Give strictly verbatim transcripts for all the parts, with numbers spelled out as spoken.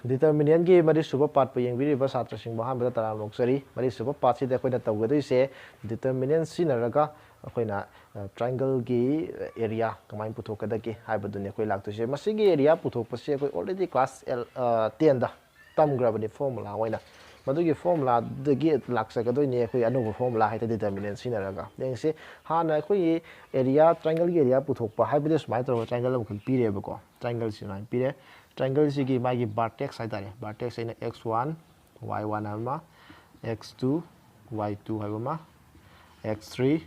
Determinantꯀꯤ ꯃꯔꯤꯁꯨꯕ partꯄꯨ ꯌꯦꯡꯕꯤꯔꯤꯕ ꯁꯥꯇ꯭ꯔꯁꯤꯡꯕꯨ ꯑꯍꯥꯟꯕꯗ ꯇꯔꯥꯝꯅ ꯑꯣꯛꯆꯔꯤ꯫ ꯃꯔꯤꯁꯨꯕ partꯁꯤꯗ ꯑꯩꯈꯣꯏꯅ ꯇꯧꯒꯗꯣꯏꯁꯦ determinant ꯁꯤꯖꯤꯟꯅꯔꯒ ꯑꯩꯈꯣꯏꯅ triangleꯒꯤ area ꯀꯃꯥꯏꯅ ꯄꯨꯊꯣꯛꯀꯗꯒꯦ ꯍꯥꯏꯕꯗꯨꯅꯤ ꯑꯩꯈꯣꯏ ꯂꯥꯛꯇꯣꯏꯁꯦ꯫ ꯃꯁꯤꯒꯤ area ꯄꯨꯊꯣꯛꯄꯁꯦ ꯑꯩꯈꯣꯏ already class tenꯗ ꯇꯝꯈ꯭ꯔꯕꯅꯤ formula ꯑꯣꯏꯅ꯫ ꯃꯗꯨꯒꯤ formulaꯗꯒꯤ ꯂꯥꯛꯆꯒꯗꯣꯏꯅꯤ ꯑꯩꯈꯣꯏ ꯑꯅꯧꯕ formula ꯍꯥꯏꯇꯥꯔꯦ, determinant ꯁꯤꯖꯤꯟꯅꯔꯒ꯫ ꯌꯦꯡꯁꯤ, ꯍꯥꯟꯅ ꯑꯩꯈꯣꯏꯒꯤ area, triangleꯒꯤ area ꯄꯨꯊꯣꯛꯄ ꯍꯥꯏꯕꯗꯤ ꯁꯨꯃꯥꯏꯅ ꯇꯧꯔꯒ triangle ꯑꯃꯈꯛ ꯄꯤꯔꯦꯕꯀꯣ꯫ Triangleꯁꯤ ꯁꯨꯃꯥꯏꯅ ꯄꯤꯔꯦ꯫ Triangleꯁꯤꯒꯤ ꯃꯥꯒꯤ vertex ꯍꯥꯏꯇꯥꯔꯦ, vertex ꯑꯩꯅ x one, y one ꯍꯥꯏꯕ ꯑꯃ, x two, y two ꯍꯥꯏꯕ ꯑꯃ, x three,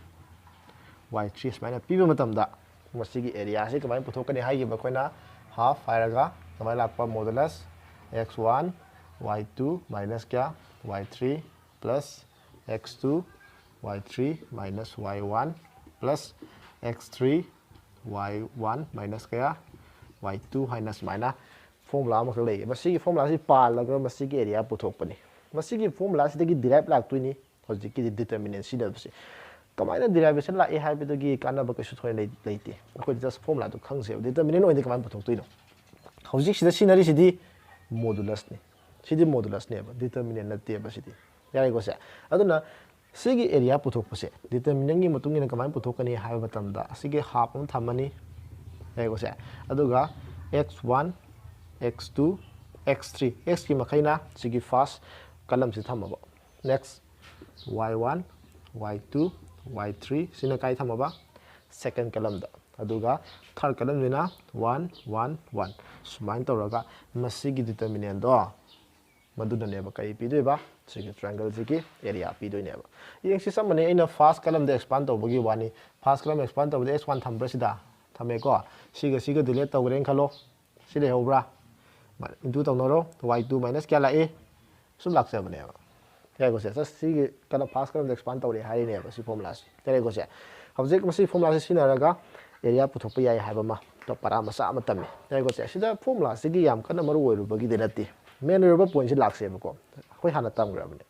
y three ꯁꯨꯃꯥꯏꯅ ꯄꯤꯕ ꯃꯇꯝꯗ ꯃꯁꯤꯒꯤ areaꯁꯤ ꯀꯃꯥꯏꯅ ꯄꯨꯊꯣꯛꯀꯅꯤ ꯍꯥꯏꯈꯤꯕ ꯑꯩꯈꯣꯏꯅ half ꯍꯥꯏꯔꯒ ꯀꯃꯥꯏꯅ ꯂꯥꯛꯄ modulus x one y two minus ꯀꯌꯥ y three plus x two y three minus y one plus x three y one minus ꯀꯌꯥ y two ꯍꯥꯏꯅ ꯁꯨꯃꯥꯏꯅ formula ꯑꯃꯈꯛ ꯂꯩꯌꯦ꯫ ꯃꯁꯤꯒꯤ formulaꯁꯤ ꯄꯥꯜꯂꯒ ꯃꯁꯤꯒꯤ area ꯄꯨꯊꯣꯛꯄꯅꯤ꯫ ꯃꯁꯤꯒꯤ formulaꯁꯤꯗꯒꯤ derive ꯂꯥꯛꯇꯣꯏꯅꯤ ꯍꯧꯖꯤꯛꯀꯤꯗꯤ determinant ꯁꯤꯖꯤꯟꯅꯕꯁꯦ꯫ ꯀꯃꯥꯏꯅ derivation ꯂꯥꯛꯑꯦ ꯍꯥꯏꯕꯗꯨꯒꯤ ꯀꯥꯟꯅꯕ ꯀꯩꯁꯨ ꯊꯣꯏꯅ ꯂꯩ- ꯂꯩꯇꯦ꯫ ꯑꯩꯈꯣꯏ just formulaꯗꯨ ꯈꯪꯁꯦꯕ, determinant ꯑꯣꯏꯅ ꯀꯃꯥꯏꯅ ꯄꯨꯊꯣꯛꯇꯣꯏꯅꯣ꯫ ꯍꯧꯖꯤꯛ ꯁꯤꯗ ꯁꯤꯖꯤꯟꯅꯔꯤꯁꯤꯗꯤ modulusꯅꯤ꯫ ꯁꯤꯗꯤ modulusꯅꯦꯕ, determinant ꯅꯠꯇꯦꯕ ꯁꯤꯗꯤ꯫ ꯌꯥꯔꯦꯀꯣ ꯁꯦ? ꯑꯗꯨꯅ ꯁꯤꯒꯤ area ꯄꯨꯊꯣꯛꯄꯁꯦ determinantꯒꯤ ꯃꯇꯨꯡ ꯏꯟꯅ ꯀꯃꯥꯏꯅ ꯄꯨꯊꯣꯛꯀꯅꯤ ꯍꯥꯏꯕ ꯃꯇꯝꯗ, ꯑꯁꯤꯒꯤ half ꯑꯃ ꯊꯝꯃꯅꯤ, ꯌꯥꯔꯦꯀꯣ ꯁꯦ? ꯑꯗꯨꯒ x one, x two, x three, xꯀꯤ ꯃꯈꯩꯅ ꯁꯤꯒꯤ first columnꯁꯤ ꯊꯝꯃꯕ, next y one, y two, y three ꯁꯤꯅ ꯀꯥꯏ ꯊꯝꯃꯕ? Second columnꯗ꯫ ꯑꯗꯨꯒ third columnꯁꯤꯅ one, one, one꯫ ꯁꯨꯃꯥꯏꯅ ꯇꯧꯔꯒ ꯃꯁꯤꯒꯤ determinantꯗꯣ ꯃꯗꯨꯅꯅꯦꯕ ꯀꯔꯤ ꯄꯤꯗꯣꯏꯕ? ꯁꯤꯒꯤ triangleꯁꯤꯒꯤ area ꯄꯤꯗꯣꯏꯅꯦꯕ꯫ ꯌꯦꯡꯁꯤ, ꯆꯞ ꯃꯥꯟꯅꯩ, ꯑꯩꯅ first columnꯗ expand ꯇꯧꯕꯒꯤ ꯋꯥꯅꯤ꯫ First column expand ꯇꯧꯕꯗ x one ꯊꯝꯕ꯭ꯔꯥ ꯁꯤꯗ? ꯊꯝꯃꯦꯀꯣ꯫ ꯁꯤꯒ ꯁꯤꯒ delete ꯇꯧꯈ꯭ꯔꯦꯅ ꯈꯜꯂꯣ꯫ ꯁꯤ ꯂꯩꯍꯧꯕ꯭ꯔꯥ? Into ꯇꯧꯅꯔꯣ꯫ Y two minus ꯀꯌꯥ ꯂꯥꯛꯏ? ꯁꯨꯝ ꯂꯥꯛꯆꯕꯅꯦꯕ꯫ ꯌꯥꯔꯦꯀꯣ ꯁꯦ? Just ꯁꯤꯒꯤ ꯀꯩꯅꯣ first columnꯗ expand ꯇꯧꯔꯦ ꯍꯥꯏꯔꯤꯅꯦꯕ ꯁꯤ formulaꯁꯤ꯫ ꯌꯥꯔꯦꯀꯣ ꯁꯦ? ꯍꯧꯖꯤꯛ ꯃꯁꯤ formulaꯁꯤ ꯁꯤꯖꯤꯟꯅꯔꯒ area ꯄꯨꯊꯣꯛꯄ ꯌꯥꯏ ꯍꯥꯏꯕ ꯑꯃ ꯄꯔꯥ ꯃꯆꯥ ꯑꯃ ꯇꯝꯃꯤ꯫ ꯌꯥꯔꯦꯀꯣ ꯁꯦ? ꯁꯤꯗ formulaꯁꯤꯒꯤ ꯌꯥꯝ ꯀꯟꯅ ꯃꯔꯨ ꯑꯣꯏꯔꯨꯕꯒꯤꯗꯤ ꯅꯠꯇꯦ꯫ Main ꯑꯣꯏꯔꯕ pointꯁꯤ ꯂꯥꯛꯁꯦꯕꯀꯣ꯫ ꯑꯩꯈꯣꯏ ꯍꯥꯟꯅ ꯇꯝꯈ꯭ꯔꯕꯅꯦ꯫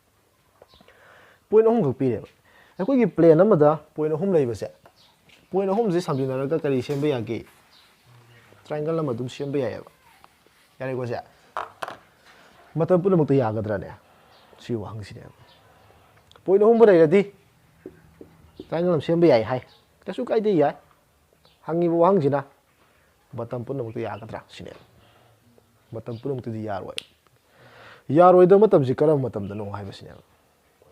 Point ꯑꯍꯨꯝꯈꯛ ꯄꯤꯔꯦꯕ꯫ ꯑꯩꯈꯣꯏꯒꯤ plane ꯑꯃꯗ point ꯑꯍꯨꯝ ꯂꯩꯕꯁꯦ, point ꯑꯍꯨꯝꯁꯦ ꯁꯝꯖꯤꯟꯅꯔꯒ ꯀꯔꯤ ꯁꯦꯝꯕ ꯌꯥꯒꯦ? Triangle ꯑꯃ ꯑꯗꯨꯝ ꯁꯦꯝꯕ ꯌꯥꯏꯑꯕ꯫ ꯌꯥꯔꯦꯀꯣ ꯁꯦ? ꯃꯇꯝ ꯄꯨꯝꯅꯃꯛꯇ ꯌꯥꯒꯗ꯭ꯔꯅꯦ? ꯁꯤ ꯋꯥꯍꯪꯁꯤꯅꯦꯕ꯫ Point ꯑꯍꯨꯝꯕꯨ ꯂꯩꯔꯗꯤ triangle ꯑꯃ ꯁꯦꯝꯕ ꯌꯥꯏ ꯍꯥꯏ꯫ ꯀꯩꯁꯨ ꯀꯥꯏꯗꯦ, ꯌꯥꯏ꯫ ꯍꯪꯉꯤꯕ ꯋꯥꯍꯪꯁꯤꯅ ꯃꯇꯝ ꯄꯨꯝꯅꯃꯛꯇ ꯌꯥꯒꯗ꯭ꯔꯥ ꯁꯤꯅꯦꯕ꯫ ꯃꯇꯝ ꯄꯨꯝꯅꯃꯛꯇꯗꯤ ꯌꯥꯔꯣꯏ꯫ ꯌꯥꯔꯣꯏꯗꯕ ꯃꯇꯝꯁꯤ ꯀꯔꯝꯕ ꯃꯇꯝꯗꯅꯣ ꯍꯥꯏꯕꯁꯤꯅꯦꯕ꯫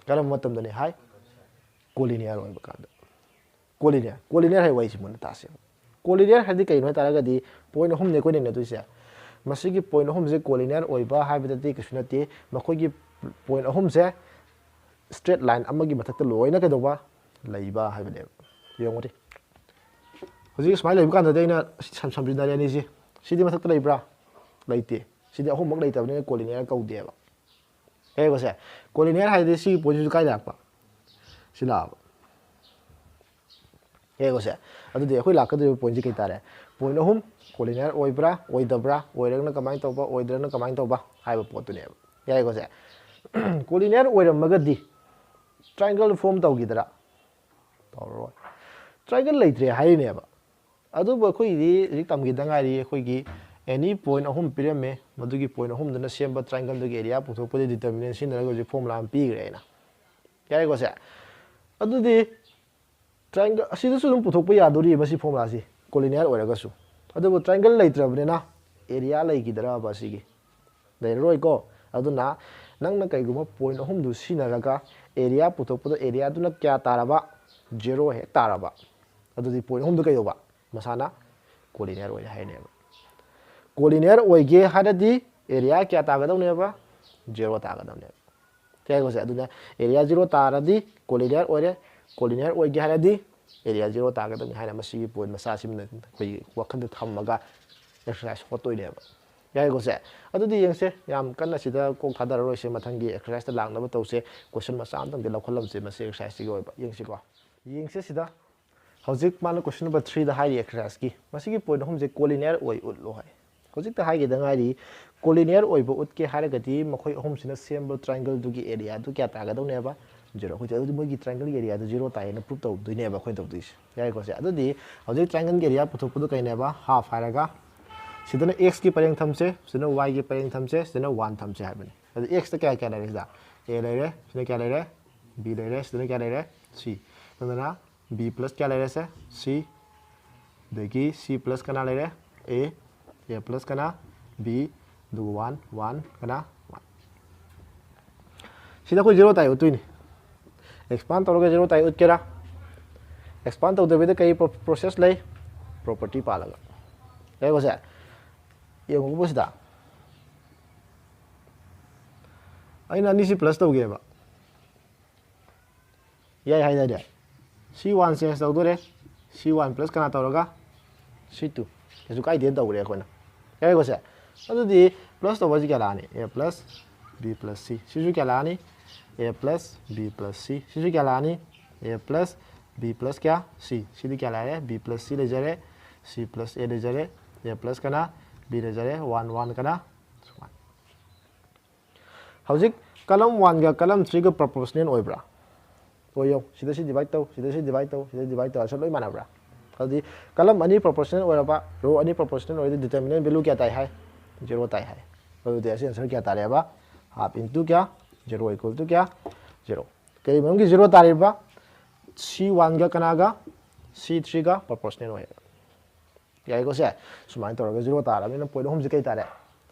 ꯀꯔꯝꯕ ꯃꯇꯝꯗꯅꯤ ꯍꯥꯏ? Collinear ꯑꯣꯏꯕ ꯀꯥꯟꯗ꯫ Collinear, collinear ꯍꯥꯏꯕ ꯋꯥꯍꯩꯁꯤ ꯃꯨꯟꯅ ꯇꯥꯁꯦꯕ꯫ Collinear ꯍꯥꯏꯗꯤ ꯀꯩꯅꯣ ꯍꯥꯏ ꯇꯥꯔꯒꯗꯤ, point ꯑꯍꯨꯝꯅꯦ ꯑꯩꯈꯣꯏꯅ ꯅꯩꯅꯗꯣꯏꯁꯦ꯫ ꯃꯁꯤꯒꯤ point ꯑꯍꯨꯝꯁꯦ collinear ꯑꯣꯏꯕ ꯍꯥꯏꯕꯗꯗꯤ ꯀꯩꯁꯨ ꯅꯠꯇꯦ, ꯃꯈꯣꯏꯒꯤ point ꯑꯍꯨꯝꯁꯦ straight line ꯑꯃꯒꯤ ꯃꯊꯛꯇ ꯂꯣꯏꯅ ꯀꯩꯗꯧꯕ? ꯂꯩꯕ ꯍꯥꯏꯕꯅꯦꯕ꯫ ꯌꯦꯡꯉꯨꯗꯤ, ꯍꯧꯖꯤꯛ ꯁꯨꯃꯥꯏꯅ ꯂꯩꯕ ꯀꯥꯟꯗꯗꯤ ꯑꯩꯅ ꯁꯝ-, ꯁꯝꯖꯤꯟꯅꯔꯦ ꯑꯅꯤꯁꯤ꯫ ꯁꯤꯗꯤ ꯃꯊꯛꯇ ꯂꯩꯕ꯭ꯔꯥ? ꯂꯩꯇꯦ꯫ ꯁꯤꯗꯤ ꯑꯍꯨꯝꯃꯛ ꯂꯩꯇꯕꯅꯤꯅ collinear ꯀꯧꯗꯦꯕ꯫ ꯌꯥꯏꯀꯣ ꯁꯦ? Collinear ꯍꯥꯏꯗꯤ ꯁꯤꯒꯤ pointꯁꯤꯁꯨ ꯀꯥꯏ ꯂꯥꯛꯄ? ꯁꯤ ꯂꯥꯛꯑꯕ꯫ ꯌꯥꯏꯀꯣ ꯁꯦ? ꯑꯗꯨꯗꯤ ꯑꯩꯈꯣꯏ ꯂꯥꯛꯀꯗꯧꯔꯤꯕ pointꯁꯤ ꯀꯩ ꯇꯥꯔꯦ? Point ꯑꯍꯨꯝ collinear ꯑꯣꯏꯕ꯭ꯔꯥ, ꯑꯣꯏꯗꯕ꯭ꯔꯥ, ꯑꯣꯏꯔꯒꯅ ꯀꯃꯥꯏꯅ ꯇꯧꯕ, ꯑꯣꯏꯗ꯭ꯔꯒꯅ ꯀꯃꯥꯏꯅ ꯇꯧꯕ ꯍꯥꯏꯕ ꯄꯣꯠꯇꯨꯅꯦꯕ꯫ ꯌꯥꯏꯀꯣ ꯁꯦ? Collinear ꯑꯣꯏꯔꯝꯃꯒꯗꯤ triangle form ꯇꯧꯈꯤꯗ꯭ꯔꯥ? ꯇꯧꯔꯔꯣꯏ꯫ Triangle ꯂꯩꯇ꯭ꯔꯦ ꯍꯥꯏꯔꯤꯅꯦꯕ꯫ ꯑꯗꯨꯕꯨ ꯑꯩꯈꯣꯏꯒꯤꯗꯤ ꯍꯧꯖꯤꯛ ꯇꯝꯈꯤꯗ ꯉꯥꯏꯔꯤ, ꯑꯩꯈꯣꯏꯒꯤ any point ꯑꯍꯨꯝ ꯄꯤꯔꯝꯃꯦ, ꯃꯗꯨꯒꯤ point ꯑꯍꯨꯝꯗꯨꯅ ꯁꯦꯝꯕ triangleꯗꯨꯒꯤ area ꯄꯨꯊꯣꯛꯄꯗꯤ determinant ꯁꯤꯖꯤꯟꯅꯔꯒ ꯍꯧꯖꯤꯛ formula ꯑꯃ ꯄꯤꯈ꯭ꯔꯦ ꯑꯩꯅ꯫ ꯌꯥꯔꯦꯀꯣ ꯁꯦ? ꯑꯗꯨꯗꯤ triangle ꯑꯁꯤꯗꯁꯨ ꯑꯗꯨꯝ ꯄꯨꯊꯣꯛꯄ ꯌꯥꯗꯣꯔꯤꯕ ꯁꯤ formulaꯁꯤ, collinear ꯑꯣꯏꯔꯒꯁꯨ꯫ ꯑꯗꯨꯕꯨ triangle ꯂꯩꯇ꯭ꯔꯕꯅꯤꯅ area ꯂꯩꯈꯤꯗ꯭ꯔꯕ ꯑꯁꯤꯒꯤ? ꯂꯩꯔꯔꯣꯏꯀꯣ꯫ ꯑꯗꯨꯅ ꯅꯪꯅ ꯀꯩꯒꯨꯝꯕ point ꯑꯍꯨꯝꯗꯨ ꯁꯤꯖꯤꯟꯅꯔꯒ area ꯄꯨꯊꯣꯛꯄꯗ areaꯗꯨꯅ ꯀꯌꯥ ꯇꯥꯔꯕ? Zero ꯍꯦꯛ ꯇꯥꯔꯕ꯫ ꯑꯗꯨꯗꯤ point ꯑꯍꯨꯝꯗꯨ ꯀꯩꯗꯧꯕ? ꯃꯁꯥꯅ collinear ꯑꯣꯏꯔꯦ ꯍꯥꯏꯔꯅꯦꯕ꯫ Collinear ꯑꯣꯏꯒꯦ ꯍꯥꯏꯔꯗꯤ area ꯀꯌꯥ ꯇꯥꯒꯗꯧꯅꯦꯕ? Zero ꯇꯥꯒꯗꯧꯅꯦꯕ꯫ ꯌꯥꯏꯀꯣ ꯁꯦ? ꯑꯗꯨꯅ area zero ꯇꯥꯔꯗꯤ collinear ꯑꯣꯏꯔꯦ, collinear ꯑꯣꯏꯒꯦ ꯍꯥꯏꯔꯗꯤ area zero ꯇꯥꯒꯗꯕꯅꯤ ꯍꯥꯏꯅ ꯃꯁꯤꯒꯤ point ꯃꯆꯥꯁꯤꯃ ꯑꯩꯈꯣꯏꯒꯤ ꯋꯥꯈꯜꯗ ꯊꯝꯃꯒ exercise ꯍꯣꯠꯇꯣꯏꯅꯦꯕ꯫ ꯌꯥꯏꯀꯣ ꯁꯦ? ꯑꯗꯨꯗꯤ ꯌꯦꯡꯁꯦ, ꯌꯥꯝ ꯀꯟꯅ ꯁꯤꯗ ꯀꯣꯛ ꯊꯥꯗꯔꯔꯣꯏꯁꯦ, ꯃꯊꯪꯒꯤ exerciseꯇ ꯂꯥꯛꯅꯕ ꯇꯧꯁꯦ꯫ Question ꯃꯆꯥ ꯑꯃꯇꯪꯗꯤ ꯂꯧꯈꯠꯂꯝꯁꯦ ꯃꯁꯤ exerciseꯁꯤꯒꯤ ꯑꯣꯏꯕ꯫ ꯌꯦꯡꯁꯤꯀꯣ? ꯌꯦꯡꯁꯦ ꯁꯤꯗ꯫ ꯍꯧꯖꯤꯛ ꯃꯥꯅ question number threeꯗ ꯍꯥꯏꯔꯤ exerciseꯀꯤ꯫ ꯃꯁꯤꯒꯤ point ꯑꯍꯨꯝꯁꯦ collinear ꯑꯣꯏ ꯎꯠꯂꯣ ꯍꯥꯏ꯫ ꯍꯧꯖꯤꯛꯇ ꯍꯥꯏꯈꯤꯗ ꯉꯥꯏꯔꯤ, collinear ꯑꯣꯏꯕ ꯎꯠꯀꯦ ꯍꯥꯏꯔꯒꯗꯤ ꯃꯈꯣꯏ ꯑꯍꯨꯝꯁꯤꯅ ꯁꯦꯝꯕ triangleꯗꯨꯒꯤ areaꯗꯨ ꯀꯌꯥ ꯇꯥꯒꯗꯧꯅꯦꯕ? Zero꯫ ꯑꯩꯈꯣꯏꯗꯤ ꯑꯗꯨꯗꯤ ꯃꯣꯏꯒꯤ triangleꯒꯤ areaꯗꯨ zero ꯇꯥꯏꯌꯦꯅ prove ꯇꯧꯗꯣꯏꯅꯦꯕ ꯑꯩꯈꯣꯏꯅ ꯇꯧꯗꯣꯏꯁꯦ꯫ ꯌꯥꯏꯀꯣ ꯁꯦ? ꯑꯗꯨꯗꯤ ꯍꯧꯖꯤꯛ triangleꯒꯤ area ꯄꯨꯊꯣꯛꯄꯗꯣ ꯀꯩꯅꯦꯕ? Half ꯍꯥꯏꯔꯒ ꯁꯤꯗꯅ x ꯀꯤ ꯄꯔꯦꯡ ꯊꯝꯁꯦ, ꯁꯤꯗꯅ y ꯒꯤ ꯄꯔꯦꯡ ꯊꯝꯁꯦ, ꯁꯤꯗꯅ ꯋꯥꯟ ꯊꯝꯁꯦ ꯍꯥꯏꯕꯅꯤ꯫ ꯑꯗꯨ x ꯇ ꯀꯌꯥ ꯀꯌꯥ ꯂꯩꯔꯦ? ꯁꯤꯗ a ꯂꯩꯔꯦ, ꯁꯤꯗ ꯀꯌꯥ ꯂꯩꯔꯦ? B ꯂꯩꯔꯦ, ꯁꯤꯗꯅ ꯀꯌꯥ ꯂꯩꯔꯦ? C꯫ ꯑꯗꯨꯅ b plus ꯀꯌꯥ ꯂꯩꯔꯦ? ꯁꯦ c, ꯑꯗꯒꯤ c plus ꯀꯅꯥ ꯂꯩꯔꯦ? A, a plus ꯀꯅꯥ? B, ꯑꯗꯨꯒ ꯋꯥꯟ, ꯋꯥꯟ ꯀꯅꯥ? ꯋꯥꯟ꯫ ꯁꯤꯗ ꯑꯩꯈꯣꯏ ꯖꯦꯔꯣ ꯇꯥꯏ ꯎꯠꯇꯣꯏꯅꯤ꯫ ꯑꯦꯛꯁꯄꯥꯟ ꯇꯧꯔꯒ ꯖꯦꯔꯣ ꯇꯥꯏ ꯎꯠꯀꯦꯔꯥ? ꯑꯦꯛꯁꯄꯥꯟ ꯇꯧꯗꯕꯤꯗ ꯀꯔꯤ ꯄ꯭ꯔꯣ-, ꯄ꯭ꯔꯣꯁꯦꯁ ꯂꯩ? ꯄ꯭ꯔꯣꯄꯔꯇꯤ ꯄꯥꯜꯂꯒ꯫ ꯌꯥꯏꯀꯣ ꯁꯦ? ꯌꯦꯡꯉꯨꯀꯣ ꯁꯤꯗ꯫ ꯑꯩꯅ ꯑꯅꯤꯁꯤ ꯄ꯭ꯂꯁ ꯇꯧꯒꯦꯕ꯫ ꯌꯥꯏ ꯍꯥꯏꯗꯥꯏꯅꯦ? c one ꯆꯦꯟꯖ ꯇꯧꯗꯣꯔꯦ꯫ c one plus ꯀꯅꯥ ꯇꯧꯔꯒ? c two꯫ ꯀꯩꯁꯨ ꯀꯥꯏꯗꯦꯅ ꯇꯧꯈ꯭ꯔꯦ ꯑꯩꯈꯣꯏꯅ꯫ ꯌꯥꯏꯀꯣ ꯁꯦ? ꯑꯗꯨꯗꯤ ꯄ꯭ꯂꯁ ꯇꯧꯕꯁꯤ ꯀꯌꯥ ꯂꯥꯛꯑꯅꯤ? a plus b plus c꯫ ꯁꯤꯁꯨ ꯀꯌꯥ ꯂꯥꯛꯑꯅꯤ? a plus b plus c꯫ ꯁꯤꯁꯨ ꯀꯌꯥ ꯂꯥꯛꯑꯅꯤ? a plus b plus ꯀꯌꯥ? c꯫ ꯁꯤꯗꯤ ꯀꯌꯥ ꯂꯥꯛꯑꯦ? b plus c ꯂꯩꯖꯔꯦ꯫ c plus a ꯂꯩꯖꯔꯦ꯫ a plus ꯀꯅꯥ? b ꯂꯩꯖꯔꯦ꯫ ꯋꯥꯟ, ꯋꯥꯟ ꯀꯅꯥ? ꯍꯧꯖꯤꯛ column one ꯒ column three ꯒ proportional ꯑꯣꯏꯕ꯭ꯔꯥ? ꯑꯣꯏꯌꯣ꯫ ꯁꯤꯗ ꯁꯤ divide ꯇꯧ, ꯁꯤꯗ ꯁꯤ divide ꯇꯧ, ꯁꯤꯗ divide ꯇꯧ, ꯑꯁꯤ ꯂꯣꯏ ꯃꯥꯟꯅꯕ꯭ꯔꯥ? ꯑꯗꯨꯗꯤ column ꯑꯅꯤ proportional ꯑꯣꯏꯔꯕ, row ꯑꯅꯤ proportional ꯑꯣꯏꯔꯗꯤ determinant value ꯀꯌꯥ ꯇꯥꯏ ꯍꯥꯏ? ꯖꯦꯔꯣ ꯇꯥꯏ ꯍꯥꯏ꯫ ꯑꯗꯨꯗꯤ ꯑꯁꯤ answer ꯀꯌꯥ ꯇꯥꯔꯦꯕ? Half into ꯀꯌꯥ? Zero equal to ꯀꯌꯥ? Zero꯫ ꯀꯔꯤ ꯃꯔꯝꯒꯤ ꯖꯦꯔꯣ ꯇꯥꯔꯤꯕ? c one ꯒ ꯀꯅꯥꯒ? c three ꯒ proportional ꯑꯣꯏ꯫ ꯌꯥꯏꯀꯣ ꯁꯦ? ꯁꯨꯃꯥꯏꯅ ꯇꯧꯔꯒ ꯖꯦꯔꯣ ꯇꯥꯔꯕꯅꯤꯅ point ꯑꯍꯨꯝꯁꯦ ꯀꯩ ꯇꯥꯔꯦ?